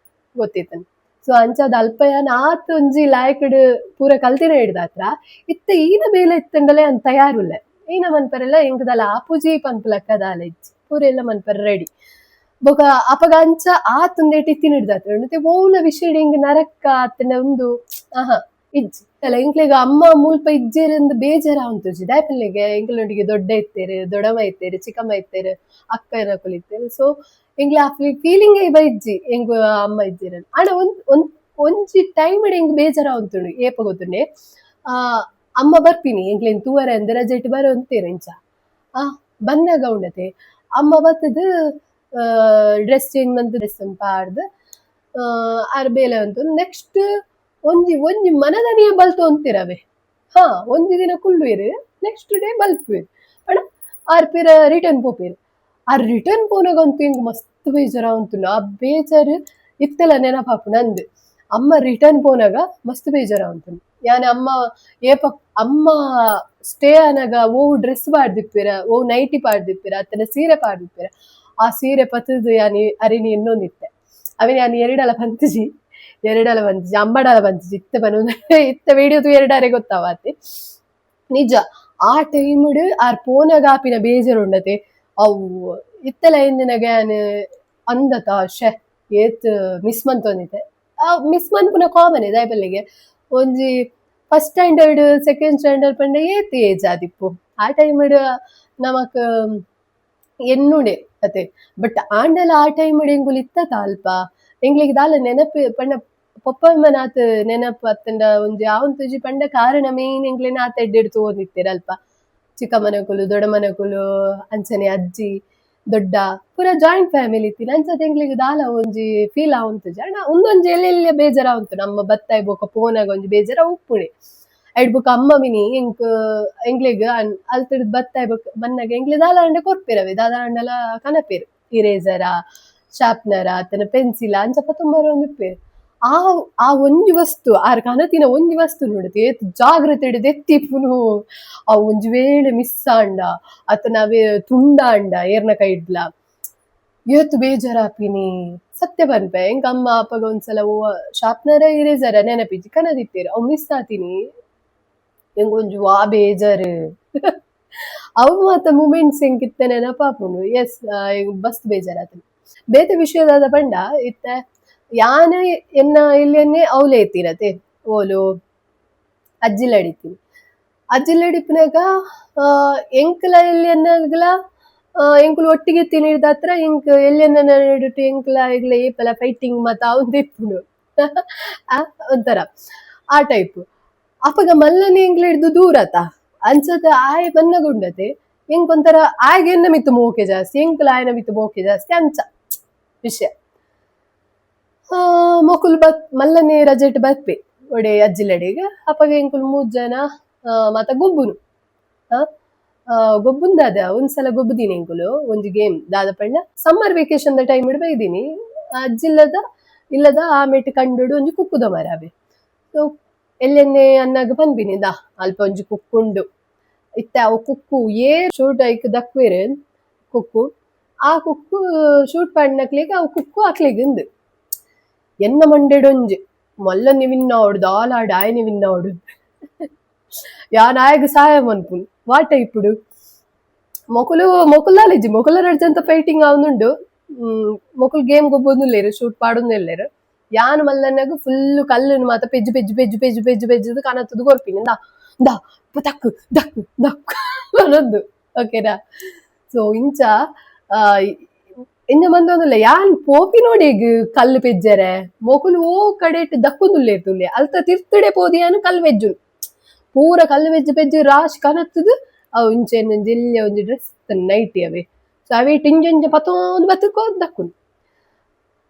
ಗೊತ್ತಿತ್ತುಂಡು. ಸೊ ಅಂಚಾದ್ ಅಲ್ಪ ಯಾನ್ ಆತ್ ಒಂಜಿ ಲಾಯ್ಕ್ಡ್ ಪೂರ ಕಲ್ತಿನ ಹಿಡ್ದಾತ್ರ ಇತ್ತೆ ಈನ ಬೇಲೆ ಇತ್ತುಂಡಲೇ ಯಾನ್ ತಯಾರುಲ್ಲೆ ಈನ ಮನ್ಪರೆಲ ಎಂಕ್ ದಾಲ ಆಪುಜಿ ಪನ್ಪುಲಕ್ಕ ದಾಲ ಇಜ್ಜಿ ಪೂರೆಲ್ಲ ಮನ್ಪರೆ ರೆಡಿ. ಬೊಕ ಅಪಗ ಅಂಚ ಆತ್ ಉಂದೆಟ್ ಇತ್ತಿನ ಹಿಡ್ದಾತ್ರ ಒಂತೆ ಓಲ ವಿಷಯಡ್ ಎಂಕ್ ನರಕ ಅತ್ತ್ಂಡ ಉಂದು ಆಹಾ ಇಜ್ಜಿ. ಅಲ್ಲ ಎಂಕ್ಲೆಗ್ ಅಮ್ಮ ಮುಲ್ಪ ಇಜ್ಜೆರ್ ಬೇಜಾರ್ ಆವೊಂತುಜಿ ದಾಯೆ ಪನ್ಲೆಗೆ ಎಂಕ್ಲೊಟ್ಟಿಗೆ ದೊಡ್ಡ ಇತ್ತೆರ್ ದೊಡ್ಡಮ್ಮ ಇತ್ತೆರ್ ಚಿಕ್ಕಮ್ಮ ಇತ್ತೆರ್ ಅಕ್ಕನಕುಲು ಇತ್ತೆರ್. ಸೊ ಎಂಕ್ಲೆ ಆ ಫೀಲಿಂಗ್ ಬೈಜ್ಜಿ ಎಂಕ್ ಅಮ್ಮ ಇಜ್ಜೆರ್ ಆಂಡ ಒಂದ್ ಒಂಜಿ ಟೈಮ್ ಎಂಕ್ ಬೇಜಾರ್ ಆವೊಂತುಂಡು ಏಪ ಗೊತ್ತುಂಡೆ ಅಮ್ಮ ಬರ್ಪಿನಿ ಎಂಕ್ಲೆನ್ ತೂವರೆ ಅಂದ್ ರಜೆಟ್ ಬರೊಂತೆರ್ ಇಂಚ ಆ ಬನ್ನಗ ಉಂಡತೆ ಅಮ್ಮ ಬತ್ತುದು ಡ್ರೆಸ್ ಚೇಂಜ್ ಮಂತ್ ಡ್ರೆಸ್ ಪಾಡ್ದ್ ಆರ್ ಬೇಲೆ ಮಂತೊಂದು ನೆಕ್ಸ್ಟ್ ಒಂಜಿ ಒಂಜಿ ಮನದನಿಯ ಬಲ್ತೊಂತಿರವೆ ಹಾ ಒಂಜಿ ದಿನ ಕುಲ್ಲುವೆರ್ ನೆಕ್ಸ್ಟ್ ಡೇ ಬಲ್ಪುವೆರ್ ಪಂಡ ಆರ್ ಪಿರ ರಿಟರ್ನ್ ಪೋಪೆರ್. ಆರ್ ರಿಟರ್ನ್ ಪೋನಗ ಅಂತೂ ಎಂಕ್ ಮಸ್ತ್ ಬೇಜಾರ್ ಆವೊಂತುಂಡು ಆ ಬೇಜಾರ್ ಇತ್ತೆಲ ನೆನಪಾಪುಂಡು ಅಂದ್ ಅಮ್ಮ ರಿಟರ್ನ್ ಪೋನಗ ಮಸ್ತ್ ಬೇಜಾರ್ ಆವೊಂತುಂಡು. ಯಾನ್ ಅಮ್ಮ ಏಪ ಅಮ್ಮ ಸ್ಟೇ ಆನಗ ಓವು ಡ್ರೆಸ್ ಪಾಡ್ದಿಪ್ಪೆರ ಓವು ನೈಟಿ ಪಾಡ್ದಿಪ್ಪೆರ ಅತ್ತಂಡ ಸೀರೆ ಪಾಡ್ದಿಪ್ಪೆರ ಆ ಸೀರೆ ಪತ್ತುದು ಯಾನ್ ಅರಿನಿ ಎನ್ನೊಂದಿತ್ತೆ. ಅವೆನ್ ಯಾನ್ ಎರಡಲ ಪಂತಿಜಿ ಎರಡಲ ಪಂತಿಜಿ ಅಂಬಡಲ ಪಂತಿಜಿ ಇತ್ತೆ ಪನೊಂದು ಇತ್ತೆ ವಿಡಿಯೋ ತೂಯೆರಡಾರೆ ಗೊತ್ತಾವಾತೆ. ನಿಜ ಆ ಟೈಮ್ಡ್ ಆರ್ ಪೋನಗ ಆಪಿನ ಬೇಜಾರ್ ಉಂಡತೆ ಅವು ಇತ್ತೆಲ ಎಂದಿನಗ ಯಾನ್ ಅಂದತ ಶೆ ಏತ್ ಮಿಸ್ ಮಂತೊಂದಿತ್ತೆ. ಆ ಮಿಸ್ ಮನ್ಪುನ ಕಾಮನ್ ದಾಯೆ ಪನ್ಲೆಗೆ ಒಂಜಿ first standard second standard ಪಂಡ ಏತ್ ಏಜ್ ಆದಿಪ್ಪು ಆ ಟೈಮ್ಡ್ ನಮಕ್ ಎನ್ನುಡೆ ಅತೆ. ಬಟ್ ಆಂಡಲ ಆ ಟೈಮ್ ಎಂಕುಲು ಇತ್ತತ ಅಲ್ಪ ಎಂಕ್ಲೆಗ್ ದಾಲ ನೆನಪು ಪಂಡ ಪೊಪ್ಪಮ್ಮನಾತ್ ನೆನಪು ಅತ್ತಂಡ ಒಂಜಿ ಆವೊಂತುಜಿ ಪಂಡ ಕಾರಣ ಮೇನ್ ಎಂಕ್ಲೆನ ಆತ್ ಎಡ್ಡೆಡ್ ತೂವೊಂದಿತ್ತೆರ್ ಅಲ್ಪ ಚಿಕ್ಕಮ್ಮನಕುಲು ದೊಡ್ಡಮ್ಮನಕುಲು ಅಂಚನೆ ಅಜ್ಜಿ ದೊಡ್ಡ ಪೂರ ಜಾಯಿಂಟ್ ಫ್ಯಾಮಿಲಿ ಇತ್ತಿನ ಅಂಚದ ಎಂಕ್ಲೆಗ್ ದಾಲ ಒಂಜಿ ಫೀಲ್ ಆವೊಂತುಜಿ. ಆಂಡ ಉಂದೊಂಜಿ ಎಲ್ಲೆಲ್ಯ ಬೇಜಾರ ಉಂತು ನಮ್ಮ ಬತ್ತಾಯಿ ಬೊಕ ಪೋನಾಗ ಒಂಜಿ ಬೇಜಾರ ಉಪ್ಪುಣೆ. ಐಡ್ ಬೊಕ ಅಮ್ಮ ಮಿನಿ ಎಂಕ್ ಎಂಕ್ಲೆಗ್ ಅಲ್ತುಡ್ದು ಬತ್ತಾಯಿ ಬೊಕ ಬನ್ನಗ ಎಂಕ್ಲೆ ದಾಲ ಆಂಡ ಕೊರ್ಪೆರವೆ ದಾದ ಆಂಡಲ ಕನಪೆರ್ ಇರೇಸರ ಶಾರ್ಪ್ನರ ಅತ್ತನ ಪೆನ್ಸಿಲ್ ಅಂಚ ಪತೊಂಬರ ಉಪ್ಪೆರ್. ಆ ಆ ಒಂಜಿ ವಸ್ತು ಆರ್ ಕನತಿನ ಒಂಜಿ ವಸ್ತು ನೋಡುತ್ತೆ ಏತ್ ಜಾಗ್ರತೆ ಎತ್ತಿಪ್ಪುನು. ಅವು ಒಂಜಿ ವೇಳೆ ಮಿಸ್ ಆಂಡ ಅತ್ತ ನಾವೇ ತುಂಡಾಂಡ ಏರ್ನ ಕೈಡ್ಲ ಏತ್ ಬೇಜಾರಾಪಿನಿ ಸತ್ಯ ಪನ್ಪೆ. ಎಂಕ್ ಅಮ್ಮ ಅಪ್ಪಗ ಒಂದ್ಸಲ ಓ ಶಾರ್ಪ್ನರ ಇರೇಸರ ನೆನಪಿಜ್ಜಿ ಕನದಿತ್ತೇರು ಅವು ಮಿಸ್ ಆತೀನಿ ಎಂಕ್ ಒಂಜಿ ವಾ ಬೇಜಾರು. ಅವು ಮಾತ ಮೂಮೆಂಟ್ಸ್ ಎಂಕ್ ಇತ್ತೆ ನೆನಪಾಪುಂಡು. ಎಸ್, ಬಸ್ತ್ ಬೇಜಾರಾತುಂಡು. ಬೇತೆ ವಿಷಯದಾದ ಪಂಡ ಇತ್ತೆ ಯಾನ್ ಎನ್ನ ಇಲ್ಲೆನ್ನೆ ಅವ್ಲೇ ಇತ್ತಿನತೆ ಓಲು ಅಜ್ಜಿಲಡಿತೀನಿ. ಅಜ್ಜಿಲಡಿಪ್ಪುನಗ ಎಂಕ್ಲ ಎಲ್ಯನ್ನಗ್ಲ ಎಂಕುಲು ಒಟ್ಟಿಗೆ ತಿನ್ನಿರ್ದ ಹತ್ರ ಎಂಕ್ ಎಲ್ಯನ್ನ ನಡುಟು ಎಂಕ್ಲ ಇಗ್ಲ ಏಪಲ ಫೈಟಿಂಗ್ ಮಾತ ಇಪ್ಪುಂಡು ಒಂಥರ ಆ ಟೈಪ್. ಅಪಗ ಮಲ್ಲನೆ ಎಂಕ್ಲ ಹಿಡ್ದು ದೂರತ ಅಂಚದ ಆಯೆ ಬನ್ನಗುಂಡತೆ ಎಂಕ್ ಒಂಥರ ಆಯಗ್ ಎನ್ನ ಮಿತ್ತು ಮೋಕೆ ಜಾಸ್ತಿ, ಎಂಕ್ಲ ಆಯನ ಮಿತ್ತು ಮೋಕೆ ಜಾಸ್ತಿ ಅಂಚ ವಿಷಯ. ಮೊಕುಲು ಬತ್ ಮಲ್ಲನೆ ರಜೆಟ್ ಬರ್ಪೆ ಒಡೆ ಅಜ್ಜಿಲಡೆಗ್. ಅಪಗ ಎಂಕುಲು ಮೂಜ್ ಜನ ಮಾತ ಗೊಬ್ಬುನು. ಗೊಬ್ಬುಂದಾದ ಒಂದ್ಸಲ ಗೊಬ್ಬುದೀನಿ ಎಂಕುಲು ಒಂಜಿ ಗೇಮ್ ದಾದ ಪಂಡ summer vacation the time ಇಡ್ ಬೈದೀನಿ. ಅಜ್ಜಿಲ್ಲದ ಇಲ್ಲದ ಆ ಮೆಟ್ ಕಂಡುಡು ಒಂಜಿ ಕುಕ್ಕುದ ಮರ ಅವೆ. ಸೊ ಎಲ್ಲೆನ್ನೆ ಅನ್ನಾಗ ಪನ್ಪಿನಿ ದಾ ಅಲ್ಪ ಒಂಜಿ ಕುಕ್ಕುಂಡು ಇತ್ತೆ ಅವು ಕುಕ್ಕು ಏ ಶೂಟ್ ಐಕ್ ದಕ್ವೇರು ಕುಕ್ಕು ಆ ಕುಕ್ಕು ಶೂಟ್ ಪಾಡಿನಕ್ಲೆಗ್ ಅವು ಕುಕ್ಕು ಅಕ್ಲೆಗ್ ಇಂದ್ ಎನ್ನ ಮಂಡೆಡೊಂಜಿ ಮಲ್ಲನೆ ವಿನ್ನಾವಡು ದಾಲಾಡು ಆಯನೆ ವಿನ್ನಾವಡು ಯಾನ್ ಆಯಗ್ ಸಹಾಯ ಮನ್ಪುನು ವಾ ಟೈಪುಡು ಮೊಕುಲು ಮೊಕುಲಾಲಿಜ್ಜಿ ಮೊಕುಲ ರಡ್ಜಂತ ಫೈಟಿಂಗ್ ಆವೊಂದುಂಡು. ಮೊಕುಲು ಗೇಮ್ ಗೊಬ್ಬೊಂದುಲ್ಲೆರ್ ಶೂಟ್ ಪಾಡೊಂದುಲ್ಲೆರ್. ಯಾನ್ ಮಲ್ಲನ್ನಗ ಫುಲ್ ಕಲ್ಲುನು ಮಾತ ಪೆಜ್ಜು ಪೆಜ್ಜು ಪೆಜ್ಜು ಪೆಜ್ಜು ಪೆಜ್ಜು ಪೆಜ್ಜುದು ಕನತುದು ಕೊರ್ಪಿನಿ ಇಂದಾ ಇಂದಾ ದಕ್ಕು ದಕ್ಕು ದಕ್ಕು ಪನೊಂದು ಓಕೆನಾ. ಸೊ ಇಂಚ ಇಂಚ ಮಂದೊಂದುಲ್ಲೆ ಯಾನ್ ಪೋಪಿನೋಡೆಗ್ ಕಲ್ಲು ಪೆಜ್ಜರೆ ಮೊಕುಲು ಓ ಕಡೆಟ್ ದಕ್ಕೊಂದುಲ್ಲೆರ್ ತೂಲೆ ಅಲ್ತ ತಿರ್ತುಡೆ ಪೋದು ಯಾನ್ ಕಲ್ಲು ಪೆಜ್ಜುನು ಪೂರ ಕಲ್ಲು ಪೆಜ್ಜು ಪೆಜ್ಜು ರಾಶಿ ಕನತ್ತುದು ಅವು ಇಂಚ ಒಂಜಿ ಎಲ್ಯ ಒಂಜಿ ಡ್ರೆಸ್ ನೈಟಿ ಅವೆ. ಸೊ ಅವೇಟ್ ಇಂಚ ಇಂಚ ಪತೊಂದು ಬತ್ತುಕೋ ದಕ್ಕುನು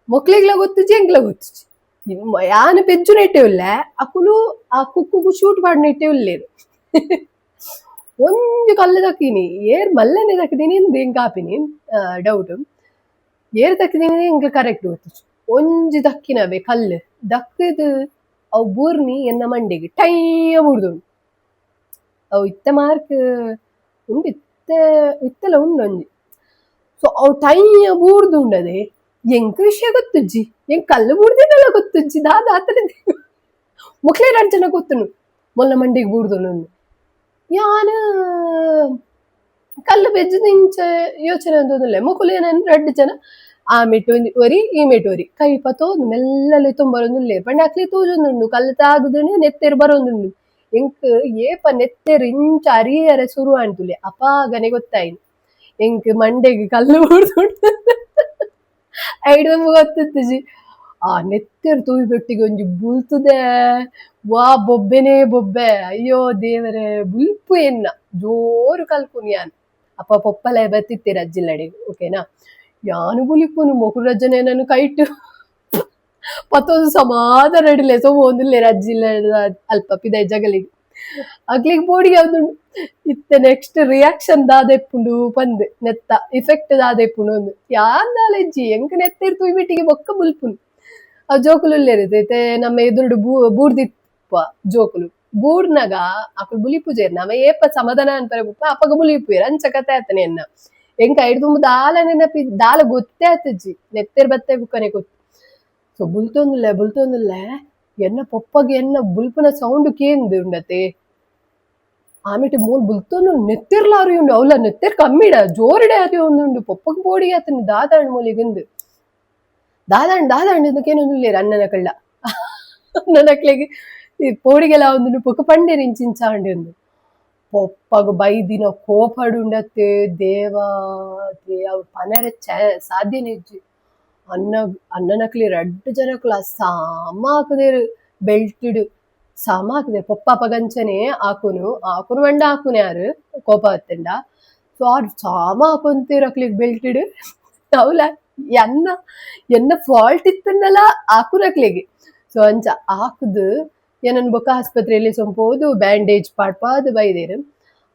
ಮೊಕ್ಲೆಗ್ಲ ಗೊತ್ತುಜಿ ಎಂಕ್ಲ ಗೊತ್ತುಜಿ ಯಾನ್ ಪೆಜ್ಜುನೆಟ್ಟೆ ಉಲ್ಲೆ ಅಕುಲು ಆ ಕುಕ್ಕುಗು ಶೂಟ್ ಪಾಡ್ನೆಟ್ಟೆ ಉಲ್ಲೆರ್. ಒಂಜಿ ಕಲ್ಲು ದಕ್ಕಿನಿ ಏರ್ ಮಲ್ಲನೆ ದಕ್ಕಿದೀನಿ ಇಂದ್ ಎಂಕ್ ಆಪಿನಿ ಡೌಟ್ ಏರ್ ದಕ್ಕಿದೀನಿ ಎಂಕ್ ಕರೆಕ್ಟ್ ಗೊತ್ತುಜಿ. ಒಂಜಿ ದಕ್ಕಿನವೆ ಕಲ್ಲು ದಕ್ಕದು ಅವು ಬೂರ್ನಿ ಎನ್ನ ಮಂಡೆಗ್ ಟೈಯ ಬೂರ್ದುಂಡು. ಅವು ಇತ್ತೆ ಮಾರ್ಕ್ ಉಂಡು ಇತ್ತೆ ಇತ್ತೆಲ ಉಂಡು ಒಂಜಿ. ಸೊ ಅವು ಟೈಯ ಬೂರ್ದುಂಡದೆ ಎಂಕ್ ವಿಷಯ ಗೊತ್ತುಜ್ಜಿ ಎಂಕ್ ಕಲ್ಲು ಬೂರ್ದಿನಲ ಗೊತ್ತುಜ್ಜಿ ದಾದ ಆತನ ಮೊಕ್ಲೆ ರಡ್ಡ್ ಜನ ಗೊತ್ತುಂಡು ಮೊಲ್ಲ ಮಂಡೆಗ್ ಬೂರ್ದುಂಡು. ಯಾನ್ ಕಲ್ಲು ಪೆಜ್ಜುದು ಇಂಚ ಯೋಚನೆ ಮಂತೊಂದುಲ್ಲೆ ಮೊಕುಲು ಏನನ್ ರಡ್ಡ್ ಜನ ಆ ಮೆಟ್ ಒಂಜಿ ಒರಿ ಈ ಮೆಟ್ ಒರಿ ಕೈ ಪತೊಂದು ಮೆಲ್ಲಲೆ ತುಂಬರೊಂದುಲ್ಲೆರ್ ಪಂಡ ಅಕ್ಲೆಗ್ ತೋಜೊಂದುಂಡು ಕಲ್ಲು ತಾಗುದುಂಡು ನೆತ್ತೆರ್ ಬರೊಂದುಂಡು. ಎಂಕ್ ಏಪ ನೆತ್ತೆರ್ ಇಂಚ ಅರಿಯರೆ ಸುರು ಆಂಡ್ ಅಪಾಗನೆ ಗೊತ್ತಾಯಿನಿ ಎಂಕ್ ಮಂಡೆಗ್ ಕಲ್ಲು ಬೂರ್ದುಂಡು. ಐಡ್ ಗೊತ್ತಿತ್ತಿಜಿ ಆ ನೆತ್ತೆರ್ ತೂಯಿ ಒಂಜಿ ಬುಲ್ತುದೆ ವಾ ಬೊಬ್ಬೆನೇ ಬೊಬ್ಬೆ ಅಯ್ಯೋ ದೇವರೇ ಬುಲ್ಪು ಎನ್ನ ಜೋರು ಕಲ್ಪುನು ಯಾನ್. ಅಪ್ಪ ಪೊಪ್ಪಲೆ ಬತ್ತಿತ್ತೆರ್ ಅಜ್ಜಿಲ್ಲಡೆಗ್ ಓಕೆನಾ. ಯಾನು ಬುಲಿಪುನು ಮೊಕುಲು ರಡ್ಡ್ ಜನ ಎನನ್ ಕೈಟ್ ಪತ್ತೊಂದು ಸಮಾಧಾನ ಇಡ್ಲೆ ಸೊ ಪೋವೊಂದುಲ್ಲೆರ್ ಅಜ್ಜಿಲ್ಲದ ಅಲ್ಪ ಪಿದಾಯಿ ಜಗಲಿಗ್ ಅಕ್ಲೆಗ್ ಪೋಡಿಗೆ ಆವೊಂದುಂಡು ಇತ್ತೆ ನೆಕ್ಸ್ಟ್ ರಿಯಾಕ್ಷನ್ ದಾದ ಇಪ್ಪುಂಡು ಪಂದ್ ನೆತ್ತ ಇಫೆಕ್ಟ್ ದಾದ ಇಪ್ಪುಂಡು ಅಂದ್ ಯಾನ್ ದಾಲ ಇಜ್ಜಿ ಎಂಕ್ ನೆತ್ತೆರ್ ತೂಯಿ ಬೊಕ್ಕ ಬುಲ್ಪುನು. ಆ ಜೋಕುಲು ಉಲ್ಲೆರ್ ಇತ್ತೆ ನಮ್ಮ ಎದುರುಡು ಬೂರ್ದಿಪ್ಪ ಜೋಕುಲು ಬೂರ್ನಗ ಅಕುಲು ಬುಲಿಪುಜೆರ್ ನಮ ಏಪ ಸಮಾಧಾನ ಅನ್ಪರೆ ಬುಪ್ಪ ಅಪಗ ಬುಲಿಪುವೆರ್ ಅಂಚ ಕತೆ ಆತನೆ ಎನ್ನ. ಎಂಕ್ ಐಡ್ ದುಂಬು ದಾಲ ನೆನಪಿ ದಾಲ ಗೊತ್ತೇ ಆತುಜಿ ನೆತ್ತೆರ್ ಬತ್ತೆ ಬುಕ್ಕನೆ ಗೊತ್ತು. ಸೊ ಬುಲ್ತೊಂದುಲ್ಲೆ ಬುಲ್ತೊಂದುಲ್ಲೆ ಎನ್ನ ಪೊಪ್ಪಗ್ ಎನ್ನ ಬುಲ್ಪುನ ಸೌಂಡ್ ಕೇಂದ್ ಉಂಡತೆ ಆಮೇಟೆ ಮೋಲ್ ಬುಲ್ತೊಂದು ನೆತ್ತೆರ್ಲ ಅರಿಯುಂಡು ಅವ್ಲ ನೆತ್ತೆರ್ ಕಮ್ಮಿಡ ಜೋರುಡೆ ಅರಿಯೊಂದುಂಡು ಪೊಪ್ಪಗ್ ಪೋಡಿಗೆ ಆತುಂಡು ದಾದಾಂಡ್ ಮೋಲಿಗಂದ್ ದಾದಾಂಡ್ ದಾದಾಂಡ್ ಇಂದ್ ಕೇನೊಂದುಲ್ಲೆರ್ ಅಣ್ಣನಕಲ್ಲ ಅಣ್ಣನಕ್ಲೆಗ್ ಪೋಡಿಗೆಲ ಆವೊಂದುಂಡು ಪೊಕ್ಕ ಪಂಡೆರ್ ಇಂಚ ಇಂಚ ಆಂಡ್ ಇಂದ್ ಪೊಪ್ಪಗ್ ಬೈದಿನ ಕೋಪಡ್ ಉಂಡತ್ತೆ ದೇವಾ ಅವು ಪನರೆ ಸಾಧ್ಯನೇ ಇಜ್ಜಿ. ಅಣ್ಣ ಅಣ್ಣನಕ್ಲೆ ರಡ್ಡ್ ಜನಕ್ಲ ಸಾಮ ಆಕುದೆರ್ ಬೆಲ್ಟ್ ಸಮ ಆಕುದೆರ್ ಪೊಪ್ಪ ಅಪಗಂಚನೆ ಆಕುನು ಆಕುನು ಪಂಡ ಆಕುನೆ ಆರ್ ಕೋಪ ಬತ್ತುಂಡ. So ಆರ್ ಸಾಮ ಹಾಕೊಂತೀರ ಅಕ್ಲಿಗೆ ಬೆಲ್ಟ್ ಅವಲ ಎನ್ನ ಎನ್ನ ಫಾಲ್ಟ್ ಇತ್ತನ್ನಲ್ಲ ಆಕುನಕ್ಲಿಗೆ. ಸೊ ಅಂಚ ಆಕುದು ಏನನ್ ಬೊಕ್ಕ ಆಸ್ಪತ್ರೆಯಲ್ಲಿ ಸೊಂಪೋದು ಬ್ಯಾಂಡೇಜ್ ಪಾಡ್ಪಾದು ಬೈದೇರು.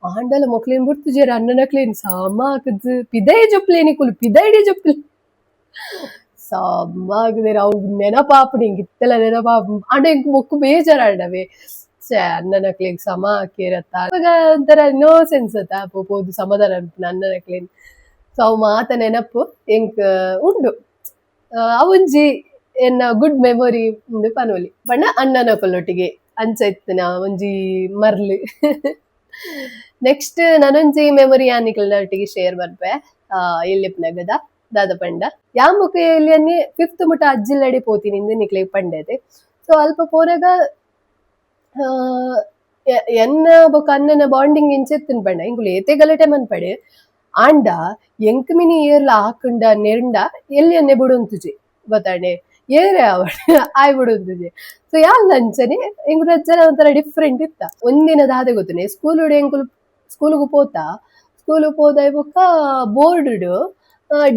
ಆಂಡಲ ಮೊಕ್ಲೇನ್ ಬುಡ್ತುಜೆರ್ ಅಣ್ಣನಕ್ಲೇನ್ ಸಾಮ ಹಾಕುದು ಪಿದೈ ಜೊಪ್ಲೇನಿ ಕುಲು ಪಿದೈಡಿ ಜೊಪ್ಲೆ ಸಾಮ ಹಾಕುದೇರು. ಅವು ನೆನಪಾಪುಂಡು ಎಂಕ್ ಇತ್ತೆಲ ನೆನಪಾಪುಂಡು. ಆಂಡ ಎಂಕ್ ಬೊಕ್ಕು ಬೇಜಾರಾಂಡವೆ ಛೆ ಅಣ್ಣನಕ್ಲೆಗ್ ಸಮ ಹಾಕಿರತ್ತ ಅವಾಗ ಒಂಥರ ನೋ ಸೆನ್ಸ್ ಅತ್ತ ಪೋದು ಸಮಾಧಾನ ಅನ್ಪುನ ಅಣ್ಣನಕ್ಲೇನ್. ಸೊ ಅವು ಮಾತ ನೆನಪು ಎಂಕ್ ಉಂಡು. ಅವೊಂಜಿ ಎನ್ನ ಗುಡ್ ಮೆಮೊರಿ ಉಂದು ಪನೊಲಿ ಪಂಡ ಅಣ್ಣನಕುಲೊಟ್ಟಿಗೆ ಅಂಚ ಇತ್ತಿನ ಒಂಜಿ ಮರ್ಲ್. ನೆಕ್ಸ್ಟ್ ನನೊಂಜಿ ಮೆಮೊರಿ ಯಾನ್ ನಿಕಲ್ನೊಟ್ಟಿಗೆ ಶೇರ್ ಮನ್ಪೆ. ಎಲ್ಲಿಪ್ಪುನಗದ ದಾದ ಪಂಡ ಯಾನ್ ಬೊಕ ಎಲ್ಲಿಯನ್ನೇ ಫಿಫ್ತ್ ಮುಟ ಅಜ್ಜಿಲ್ಲಡೆ ಪೋತಿನಿ ಇಂದ್ ನಿಕ್ಲೆಗ್ ಪಂಡೆತೆ. ಸೊ ಅಲ್ಪ ಪೋನಗ ಎನ್ನ ಬೊಕ ಅಣ್ಣನ ಬಾಂಡಿಂಗ್ ಇಂಚ ಇತ್ತ್ಂಡ್ ಪಂಡ ಎಂಕುಲು ಏತೆ ಗಲಾಟೆ ಮನ್ಪಡೆ ಆಂಡ ಎಂಕ್ ಮಿನಿ ಏರ್ಲ ಆಕುಂಡ ನೆರ್ಂಡ ಎಲ್ಲಿಯನ್ನೇ ಬುಡೊಂತುಜಿ ಗೊತ್ತಾಂಡೆ ಏರೇ ಆವಡ್ ಆಯ್ ಬುಡೊಂತುಜಿ. ಸೊ ಯಾನ್ಲ ಅಂಚನೆ ಎಂಕುಲು ರಡ್ಡ್ ಒಂಥರ ಡಿಫ್ರೆಂಟ್ ಇತ್ತ. ಒಂದಿನ ದಾದ ಗೊತ್ತುಂಡೆ ಸ್ಕೂಲ್ ಎಂಕುಲು ಸ್ಕೂಲ್ಗ್ ಪೋತ ಸ್ಕೂಲ್ ಪೋದಾಯಿ ಬೊಕ್ಕ ಬೋರ್ಡ್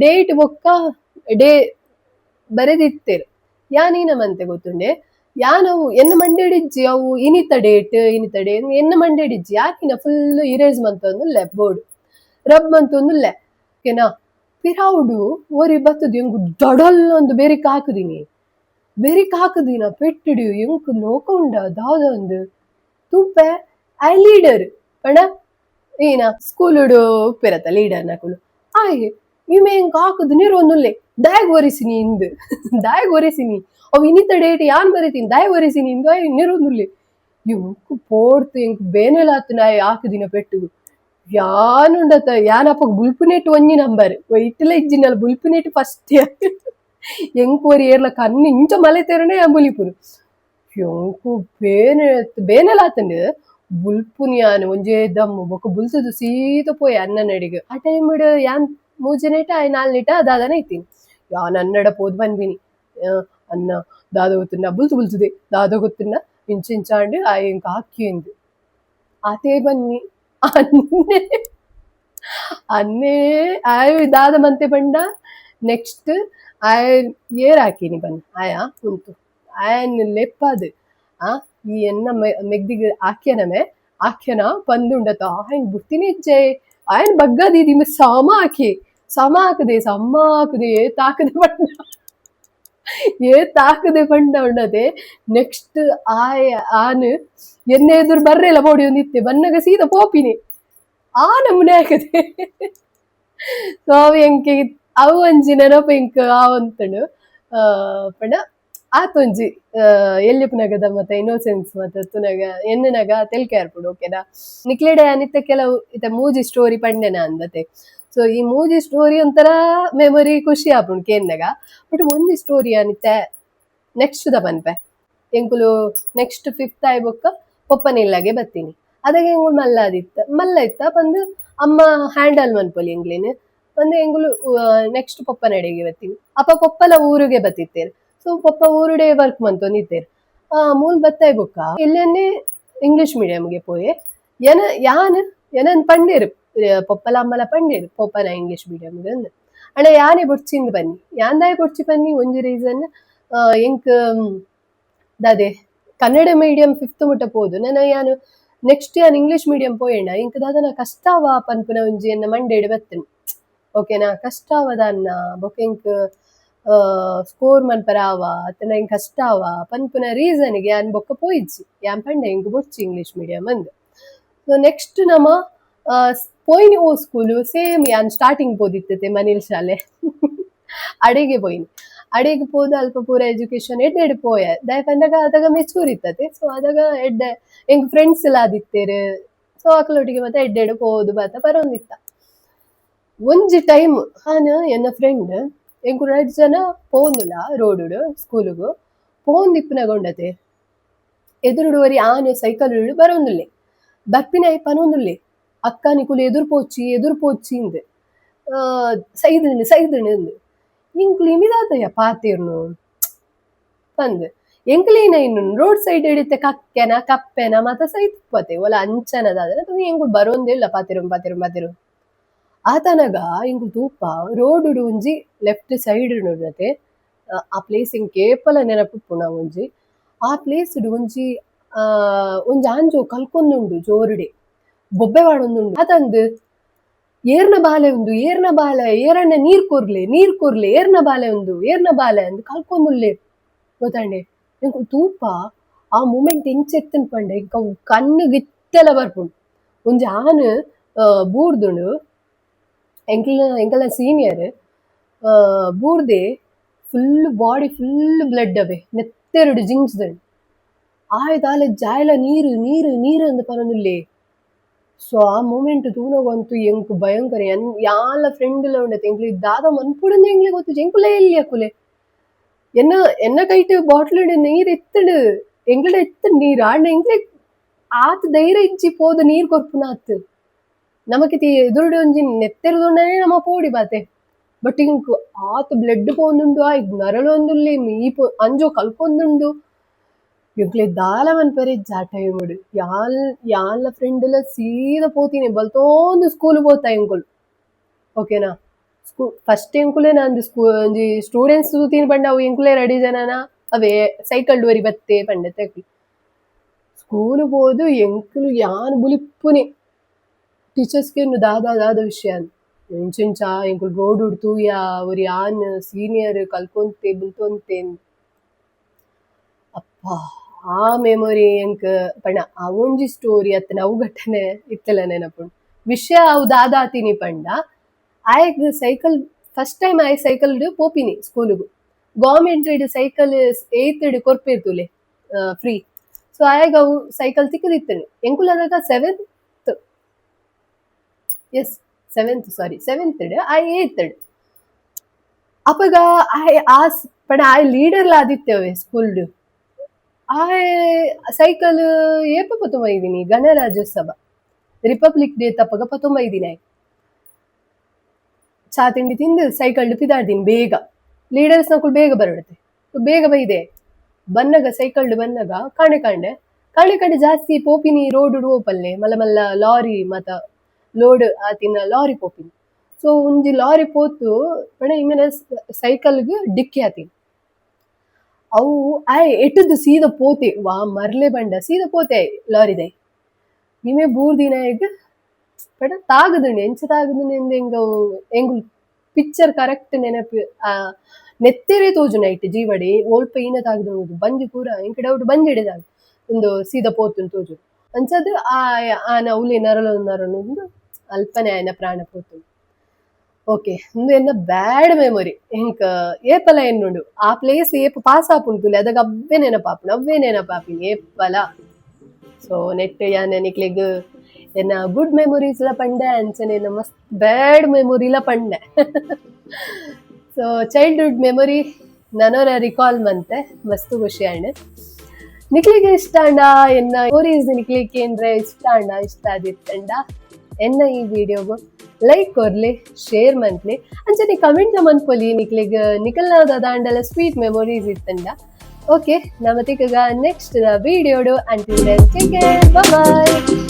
ಡೇಟ್ ಬೊಕ್ಕ ಡೇ ಬರೆದಿತ್ತೆರ್. ಯಾನ್ ಈನ ಮಂತೆ ಗೊತ್ತುಂಡೆ ಯಾನ್ ಅವು ಎನ್ನ ಮಂಡೆಡ್ ಇಜ್ಜಿ ಅವು ಇನಿತ ಡೇಟ್ ಇನಿತ ಡೇ ಎನ್ನ ಮಂಡೆಡ್ ಇಜ್ಜಿ ಯಾಕಿನ ಫುಲ್ ಇರೇಸ್ ಮಂತೊಂದುಲ್ಲೆ ಬೋರ್ಡ್ ರಬ್ ಮಂತೊಂದುಲ್ಲೆ ಓಕೆನಾ. ಪಿರಾವುಡು ಒರಿ ಬತ್ತುದು ಎಂಕ್ ದಡಲ್ ಅಂದ್ ಬೆರಿಕ್ ಹಾಕುದಿನಿ ಬೆರಿಕ್ ಹಾಕುದಿನ ಪೆಟ್ಟುಡು ಎಂಕ್ ಲೋಕ ಉಂಡ ದಾದ ಅಂದ್ ತೂಪೆ ಆಯೆ ಲೀಡರ್ ಪಂಡ ಈನ ಸ್ಕೂಲುಡು ಉಪ್ಪೆರತ್ತ ಲೀಡರ್ ನಕುಲು ಆಯೆ ಇಮೆ ಎಂಕ್ ಹಾಕುದು ನಿರೊಂದುಲ್ಲೆ ದಾಯೆಗ್ ಒರೆಸಿನಿ ಇಂದ್ ದಾಯೆಗ್ ಒರೆಸಿನಿ ಅವು ಇನಿತ ಡೇಟ್ ಯಾನ್ ಬರೆತೀನಿ ದಾಯೆ ಒರೆಸಿನಿ ಇಂದು ಆಯೆ ನಿರೊಂದುಲ್ಲೆ. ಎಂಕ್ ಪೋಡ್ತು ಎಂಕ್ ಬೇನೆಲ ಆತುಂಡು ಆಯೆ ಹಾಕುದಿನ ಪೆಟ್ಟುಗು. ಯಾನುಂಡತ ಯಾನ್ ಅಪಗ ಬುಲ್ಪುನೆಟ್ ಒಂಜಿ ನಂಬರ್ ಒಯ್ಟ್ಲ ಇಜ್ಜಿಂಡಲ ಬುಲ್ಪುನೆಟ್ ಫಸ್ಟ್. ಎಂಕ್ ಒರಿ ಏರ್ಲ ಕಣ್ಣು ಇಂಚ ಮಲೆತೆರುಂಡ ಯಾನ್ ಬುಲಿಪುನು. ಎಂಕ್ ಬೇನೆ ಬೇನೆಲ ಆತುಂಡು ಬುಲ್ಪುನಿ ಯಾನ್ ಒಂಜೇ ದಮ್ಮು ಬೊಕ ಬುಲ್ತುದು ಸೀದ ಪೋಯೆ ಅಣ್ಣನಡಿಗ್. ಆ ಟೈಮ್ ಡ್ ಯಾನ್ ಮೂಜನೇಟ ಆಯೆ ನಾಲ್ನೇಟ ದಾದನ ಇತ್ತೀನಿ. ಯಾನ್ ಅಣ್ಣಡ ಪೋದು ಪನ್ಪಿನಿ ಅಣ್ಣ ದಾದ ಗೊತ್ತುಂಡ ಬುಲ್ತು ಬುಲ್ತುದೆ ದಾದ ಗೊತ್ತುಂಡ ಇಂಚ ಇಂಚ ಆಂಡ್ ಆಯೆ ಎಂಕ್ ಆಕ್ಯೆಂದ್ ಆತೇ ಬನ್ನಿ ಅನ್ನೆ ಅನ್ನೇ ಆಯೆ ದಾದ ಮಂತೆ ಪಂಡ ನೆಕ್ಸ್ಟ್ ಆಯೆ ಏರ್ ಹಾಕಿನಿ ಬನ್ನ ಆಯ ಉಂತು ಆಯನ್ ಲೆಪ್ಪಾದ್ ಆ ಈ ಎನ್ನ ಮೆಗ್ದಿಗ್ ಆಕ್ಯನಮೆ ಆಕ್ಯನ ಪಂದುಂಡತ ಆಯನ್ ಬುಡ್ತಿನಿ ಇಜ್ಜೆ ಆಯನ್ ಬಗ್ಗದೀದಿ ಸಮ ಹಾಕಿ ಸಮ ಹಾಕದೆ ಸಮ ಹಾಕದೆ ಏತ್ ಹಾಕದೆ ಪಂಡ ಏತ್ ಹಾಕದೆ ಪಂಡ ಉಂಡತೆ. ನೆಕ್ಸ್ಟ್ ಆಯ ಆನ್ ಎನ್ನ ಎದುರು ಬರ್ರೆಲ್ಲ ಬೋಡಿ ಒಂದಿತ್ತೆ ಬನ್ನಗ ಸೀದಾ ಪೋಪಿನಿ ಆ ನಮೂನೆ ಹಾಕದೆ. ಸೊ ಅವು ಎಂಕ್ ಅವು ಒಂಜಿ ನೆನಪು ಎಂಕ್ ಆವೊಂತುಂಡು. ಪಂಡ ಆತೊಂಜಿ ಎಲ್ಲಿಪ್ಪುನಗದ ಮತ್ತೆ ಇನ್ನೋಸೆನ್ಸ್ ಮತ್ತೆ ತುನಗ ಎನ್ನುನಗ ತೆಲ್ಕೆ ಆರ್ಪುಂಡು ಓಕೆನಾ. ನಿಕ್ಲೆಡೆ ಅನಿತ್ತ ಕೆಲವು ಇತ್ತೆ ಮೂಜಿ ಸ್ಟೋರಿ ಪಂಡೆನ ಅಂದತೆ. ಸೊ ಈ ಮೂಜಿ ಸ್ಟೋರಿ ಒಂಥರ ಮೆಮೊರಿ ಖುಷಿ ಆಪುಂಡು ಕೇನ್ನಗ. ಬಟ್ ಒಂಜಿ ಸ್ಟೋರಿ ಅನಿತ್ತೆ ನೆಕ್ಸ್ಟ್ ದ ಪನ್ಪೆ. ಎಂಕುಲು ನೆಕ್ಸ್ಟ್ ಫಿಫ್ತ್ ಆಯಿ ಬೊಕ್ಕ ಪೊಪ್ಪನಿಲ್ಲಗೆ ಬತ್ತೀನಿ. ಅದಗ ಎಂಕುಲು ಮಲ್ಲ ಆದಿತ್ತ ಮಲ್ಲ ಇತ್ತ ಪಂದ್ ಅಮ್ಮ ಹ್ಯಾಂಡಲ್ ಮನ್ಪೊಲಿ ಎಂಕ್ಲೆನ್ ಪಂದ್ ಎಂಕುಲು ನೆಕ್ಸ್ಟ್ ಪೊಪ್ಪನಡೆಗೆ ಬತ್ತೀನಿ. ಅಪ್ಪ ಪೊಪ್ಪಲ ಊರಿಗೆ ಬತ್ತಿತ್ತೇರು. ಸೊ ಪೊಪ್ಪ ಊರುಡೆ ವರ್ಕ್ ಮಂತೊಂದಿತ್ತೇರು. ಮೂಲ್ ಬತ್ತಾಯಿ ಬೊಕ್ಕ ಎಲ್ಲನ್ನೇ ಇಂಗ್ಲಿಷ್ ಮೀಡಿಯಂಗೆ ಪೋಯೆ. ಎನ ಯಾನ್ ಎನನ್ ಪಂಡೇರು ಪೊಪ್ಪಲ ಅಮ್ಮಲ ಪಂಡೇರು ಪೊಪ್ಪನ ಇಂಗ್ಲಿಷ್ ಮೀಡಿಯಂಗೆ ಅಂದ್. ಅಂಡ ಯಾನೆ ಬೊಡ್ಚಿಂದ್ ಬನ್ನಿ ಯಾನ್ ದಾಯೆ ಬೊಡ್ಚಿ ಬನ್ನಿ ಒಂಜಿ ರೀಸನ್ ಎಂಕ್ ದಾದೆ ಕನ್ನಡ ಮೀಡಿಯಂ ಫಿಫ್ತ್ ಮುಟ್ಟ ಪೋದು ನನ ಯಾನ್ ನೆಕ್ಸ್ಟ್ ಯಾನ್ ಇಂಗ್ಲಿಷ್ ಮೀಡಿಯಂ ಪೋಯೆಂಡ ಎಂಕ್ ದಾದನ ಕಷ್ಟವ ಪನ್ಪುನ ಒಂಜಿ ಎನ್ನ ಮಂಡೆಡ್ ಬತ್ತುಂಡು ಓಕೆನಾ. ಕಷ್ಟವದನ್ನ ಬೊಕ ಎಂಕ್ ಸ್ಕೋರ್ ಮನ್ಪರ ಆವ ಅತ್ತಂಡ ಎಂಕ್ ಕಷ್ಟ ಆವ ಪನ್ಪುನ ರೀಸನ್ ಗೆ ಯಾನ್ ಬೊಕ್ಕ ಪೋಯಿಜ್ಜಿ. ಯಾನ್ ಪಂಡೆ ಎಂಕ್ ಬೊಡ್ಚಿ ಇಂಗ್ಲಿಷ್ ಮೀಡಿಯಂ ಅಂದ್. ಸೊ ನೆಕ್ಸ್ಟ್ ನಮ ಪೋಯಿನಿ ಓ ಸ್ಕೂಲು ಸೇಮ್ ಯಾನ್ ಸ್ಟಾರ್ಟಿಂಗ್ ಪೋದಿತ್ತತೆ ಮನಿಲ್ ಶಾಲೆ ಅಡೆಗೆ ಪೋಯಿನಿ. ಅಡೆಗೆ ಪೋದು ಅಲ್ಪ ಪೂರ ಎಜುಕೇಶನ್ ಎಡ್ಡೆ ಎಡ್ಡೆ ಪೋಯೆ ದಾಯೆ ಪನ್ನಗ ಅದಗ ಮೆಚೂರ್ ಇತ್ತತೆ. ಸೊ ಅದಗ ಎಡ್ಡೆ ಎಂಕ್ ಫ್ರೆಂಡ್ಸ್ ಎಲ್ಲ ಆದಿತ್ತೇರು. ಸೊ ಅಕ್ಲೊಟ್ಟಿಗೆ ಮತ್ತೆ ಎಡ್ಡೆ ಎಡ್ಡೆ ಪೋದು ಬತ್ತ ಬರೊಂದಿತ್ತ. ಒಂಜಿ ಟೈಮ್ ಆನ್ ಎನ್ನ ಫ್ರೆಂಡ್ ಎಂಕುಲು ರಡ್ಡ್ ಜನ ಪೋವೊಂದುಲ್ಲ ರೋಡುಡು ಸ್ಕೂಲುಗು ಪೋವೊಂದಿಪ್ಪುನಗ ಉಂಡತೆ ಎದುರುಡು ಒರಿ ಆನ್ ಸೈಕಲ್ ಬರೊಂದುಲ್ಲೆ ಬರ್ಪಿನಾಯೆ ಪನೊಂದುಲ್ಲೆ ಅಕ್ಕ ನಿಕುಲು ಎದುರು ಪೋಚಿ ಎದುರು ಪೋಚಿ ಇಂದ್ ಸೈದುಂಡು ಸೈದುಂಡು ಇಂದ್. ಎಂಕುಲು ಇಮಿದಾತಯ್ಯ ಪಾತೆರ್ನು ಪಂದ್ ಎಂಕುಲು ಏನ ರೋಡ್ ಸೈಡ್ ಹಿಡಿತೆ ಕಕ್ಕೆನ ಕಪ್ಪೆನ ಮಾತ ಸೈತ್ ಪೋತೆ ಒಲ ಅಂಚನ ದಾದನ ಎಂಕುಲು ಬರೋಂದೇ ಇಲ್ಲ ಪಾತೆರು ಪಾತೆರು ಪಾತೆರು. ಆತನಗ ಇಂಗು ತೂಪ ರೋಡ್ ಒಂಜಿ ಲೆಫ್ಟ್ ಸೈಡ್ ನೋಡತೆ ಆ ಪ್ಲೇಸ್ ಇಂಕ್ ಏಪಲ ನೆನಪುಪ್ಪುನ ಒಂಜಿ ಆ ಪ್ಲೇಸ್ ಒಂಜಿ ಒಂಜಿ ಆಂಜೋ ಕಲ್ಕೊಂದುಂಡು ಜೋರುಡೆ ಬೊಬ್ಬೆ ಪಾಡೊಂದುಂಡು ಅತಂದ್ ಏರ್ನ ಬಾಲೆ ಉಂದು ಏರ್ನ ಬಾಲೆ ಏರಣ್ಣ ನೀರ್ ಕೊರ್ಲೆ ನೀರ್ ಕೊರ್ಲೆ ಏರ್ನ ಬಾಲೆ ಉಂದು ಏರ್ನ ಬಾಲೆ ಅಂದ್ ಕಲ್ಕೊಂದುಲ್ಲೆ ಗೊತ್ತಾಂಡೆ. ಎಂಕುಲು ತೂಪ ಆ ಮೂಮೆಂಟ್ ಎಂಚ ಎತ್ತನ್ ಪಂಡ ಎಂಕ್ ಅವು ಕಣ್ಣು ಗಿತ್ತೆಲ ಬರ್ಪುಂಡು. ಒಂಜಿ ಆನ್ ಬೂರ್ದುಂಡು ಎಂಕ್ಲ ಎಂಕಲ್ನ senior ಬೂರ್ದೆ full body full blood ಅವೆ ನೆತ್ತೆರಡು ಜಿಂಕ್ಸ್ದಂಡು ಆಯ್ ದಾಲ ಜಾಯ್ಲ ನೀರು ನೀರು ನೀರು ಅಂದ್ ಪನೊಂದುಲ್ಲೆ. ಸೊ ಆ ಮೂಮೆಂಟ್ ತೂನಗಂತೂ ಎಂಕ್ ಭಯಂಕರ ಯಾನ್ಲ ಫ್ರೆಂಡ್ ಲ ಉಂಡತೆ ಎಂಕ್ಲೆ ದಾದ ಮನ್ಪುಡುಂದು ಎಂಕ್ಲೆ ಗೊತ್ತುಜಿ ಎಂಕುಲೇ ಎಲ್ಲಿ ಅಕುಲೆ ಎನ್ನ ಎನ್ನ ಕೈಟ್ ಬಾಟ್ಲ್ ನೀರ್ ಇತ್ತುಂಡು ಎಂಕ್ಲೆಡ ಇತ್ತುಂಡು ನೀರ್ ಆಂಡ ಎಂಕ್ಲೆ ಆತ್ ಧೈರ್ಯ ಇಜ್ಜಿ ಪೋದು ನೀರ್ ಕೊರ್ಪುನ ಅತ್ ನಮಕ್ ಎದುರುಡು ಒಂಜಿ ನೆತ್ತೆರ್ ತೂಂಡನೆ ನಮ ಪೋಡಿ ಬಾತೆ. ಬಟ್ ಇಂಕ್ ಆತ್ ಬ್ಲಡ್ ಪೋವೊಂದುಂಡು ಆಯ್ ನರಳೊಂದುಲ್ಲೆ ಮೀ ಅಂಜೋ ಕಲ್ಪೊಂದುಂಡು ಎಂಕ್ಲೆ ದಾಲ ಮನ್ಪೆರೆ ಇಜ್ಜಿ ಆ ಟೈಮ್ ಯಾಲ್ ಯಾನ್ಲ ಫ್ರೆಂಡ್ ಲ ಸೀದಾ ಪೋತಿನಿ ಬಲ್ತೊಂದು ಸ್ಕೂಲ್ ಪೋತ ಎಂಕುಲು ಓಕೆನಾ. ಫಸ್ಟ್ ಎಂಕುಲೆ ನಂದು ಸ್ಕೂ ಒಂಜಿ ಸ್ಟೂಡೆಂಟ್ಸ್ ತೂತಿನಿ ಪಂಡ ಅವು ಎಂಕುಲೆ ರೆಡಿ ಜನನ ಅವೇ ಸೈಕಲ್ ಒರಿ ಬತ್ತೆ ಪಂಡತೆ ಸ್ಕೂಲ್ ಪೋದು ಎಂಕುಲು ಯಾನ್ ಬುಲಿಪ್ಪುನೆ ಟೀಚರ್ಸ್ ಗೆ ದಾದ ದಾದ ವಿಷಯ ಎಂಚೆಂಚ ಎಂಕುಲು ರೋಡ್ ತೂಯ ಒರಿ ಆನ್ ಸೀನಿಯರ್ ಕಲ್ಕೊಂತೆ ಬುಲ್ತೊಂತೆ ಅಪ್ಪಾ ಆ ಮೆಮೊರಿ ಎಂಕ್ ಪಂಡ ಅವೊಂಜಿ ಸ್ಟೋರಿ ಅತ್ತ್ಂಡ ಅವು ಘಟನೆ ಇತ್ತಲ ನೆನಪುಂಡು. ವಿಷಯ ಅವು ದಾದ ಆತಿನಿ ಪಂಡ ಆಯಗ್ cycle first time ಆಯೆ ಸೈಕಲ್ ಪೋಪಿನಿ ಸ್ಕೂಲುಗು ಗವರ್ಮೆಂಟ್ ಸೈಕಲ್ ಏತ್ ಕೊರ್ಪೆರ್ ತೂಲೆ ಫ್ರೀ. ಸೊ ಆಯಗ್ ಅವು ಸೈಕಲ್ ತಿಕ್ಕುದಿತ್ತುಂಡು ಎಂಕುಲು ಅದಗ seventh S seventh ಸಾರಿ ಸೆವೆಂತ್ ಆಯೆ ಏತ್ ಅಪಗ ಆಯೆ ಆ ಪಂಡ ಆಯೆ ಲೀಡರ್ ಆದಿತ್ತೇವೆ ಸ್ಕೂಲ್ ಆಯೆ ಸೈಕಲ್ ಏಪ ಪತೊಂಬೈದಿನಿ ಗಣರಾಜ್ಯೋತ್ಸವ ರಿಪಬ್ಲಿಕ್ ಡೇ ತಪ್ಪಗ ಪತೊಂಬೈದಿನಿ ಆಯೆ ಚಾ ತಿಂಡಿ ತಿಂದು ಸೈಕಲ್ ಪಿದಾಡ್ದಿನಿ ಬೇಗ ಲೀಡರ್ಸ್ ನಕುಲು ಬೇಗ ಬರಡುತ್ತೆ ಬೇಗ ಬೈದೆ ಬನ್ನಗ ಸೈಕಲ್ ಬನ್ನಗ ಕಾಣೆ ಕಾಂಡೆ ಕಾಣೆ ಕಾಂಡೆ ಜಾಸ್ತಿ ಪೋಪಿನಿ ರೋಡ್ ಪೋಪಲ್ಲೆ ಮಲ್ಲ ಮಲ್ಲ ಲಾರಿ ಮಾತ ಲೋಡ್ ಆತಿನ ಲಾರಿ ಪೋಪಿನಿ. ಸೊ ಒಂಜಿ ಲಾರಿ ಪೋತು ಪಂಡ ಇಮೆನ ಸೈಕಲ್ಗ್ ಡಿಕ್ಕಿ ಆತಿನಿ ಅವು ಆಯ್ ಎಟುದು ಸೀದಾ ಪೋತೆ ವಾ ಮರ್ಲೆ ಬಂಡ ಸೀದಾ ಪೋತೆ ಲಾರಿದೈ ಇಮೆ ಬೂರ್ದಿನಾಯಗ್ ಪಂಡ ತಾಗುದುಂಡು ಎಂಚ ತಾಗುದುಂಡು ಎಂದ್ ಎಂಗುಲು ಪಿಕ್ಚರ್ ಕರೆಕ್ಟ್ ನೆನಪು ನೆತ್ತೆರೆ ತೋಜುನ ಐಟ್ ಜೀವಡೆ ಒಲ್ಪ ಈನ ತಾಗುದುಂಡು ಬಂಜಿ ಪೂರ ಎಂಕ್ ಡೌಟ್ ಬಂಜಿಡೆ ತಾಗು ಉಂದು ಸೀದಾ ಪೋತುಂಡು ತೋಜುಂಡು ಅಂಚಾದ್ ಆನ ಅವ್ಲೆ ನರಳೊಂದು ನರಳೊಂದು ಅಲ್ಪನೆ ಆಯನ ಪ್ರಾಣ ಪೋತುಂಡು. ಓಕೆ ಉಂದು ಎನ್ನ ಬ್ಯಾಡ್ ಮೆಮೊರಿ ಎಂಕ್ ಏಪಲ ಎನ್ನುಂಡು ಆ ಪ್ಲೇಸ್ ಏಪ ಪಾಸ್ ಆಪುಂಡು ತೂಲೆ ಅದಗ ಅವ್ವೇ ನೆನಪಾಪುಂಡು ಅವ್ವೇ ನೆನಪಾಪಿನಿ ಏಪಲ. ಸೊ ನೆಟ್ ಯಾನ್ ನಿಕ್ಲೆಗ್ ಎನ್ನ ಗುಡ್ ಮೆಮೊರೀಸ್ ಲ ಪಂಡೆ ಅಂಚನೆ ಎನ್ನ ಮಸ್ತ್ ಬ್ಯಾಡ್ ಮೆಮೊರಿಲ ಪಂಡೆ. So childhood memory ನನೊರ recall ಮಂತೆ ಮಸ್ತ್ ಖುಷಿ ಆಂಡ್. ನಿಕ್ಲೆಗ್ ಇಷ್ಟ ಆಂಡ ಎನ್ನ ಸ್ಟೋರೀಸ್ ನಿಕ್ಲೆಗ್ ಕೇಂದ್ರೆ ಇಷ್ಟ ಆಂಡ ಇಷ್ಟ ಆದಿತ್ತಂಡ ಎನ್ನ ಈ ವಿಡಿಯೋಗು ಲೈಕ್ ಕೊರ್ಲೆ ಶೇರ್ ಮನ್ಪುಲೆ ಅಂಚನೆ ಕಮೆಂಟ್ ಮನ್ಪೊಲಿ ನಿಕ್ಲೆಗ್ ನಿಕಲ್ನ ದಾದಾಂಡಲ ಸ್ವೀಟ್ ಮೆಮೊರೀಸ್ ಇತ್ತಂಡ. ಓಕೆ, ನಮ ತಿಕ್ಕಗ next ವಿಡಿಯೋಡು. Until then, take care, bye.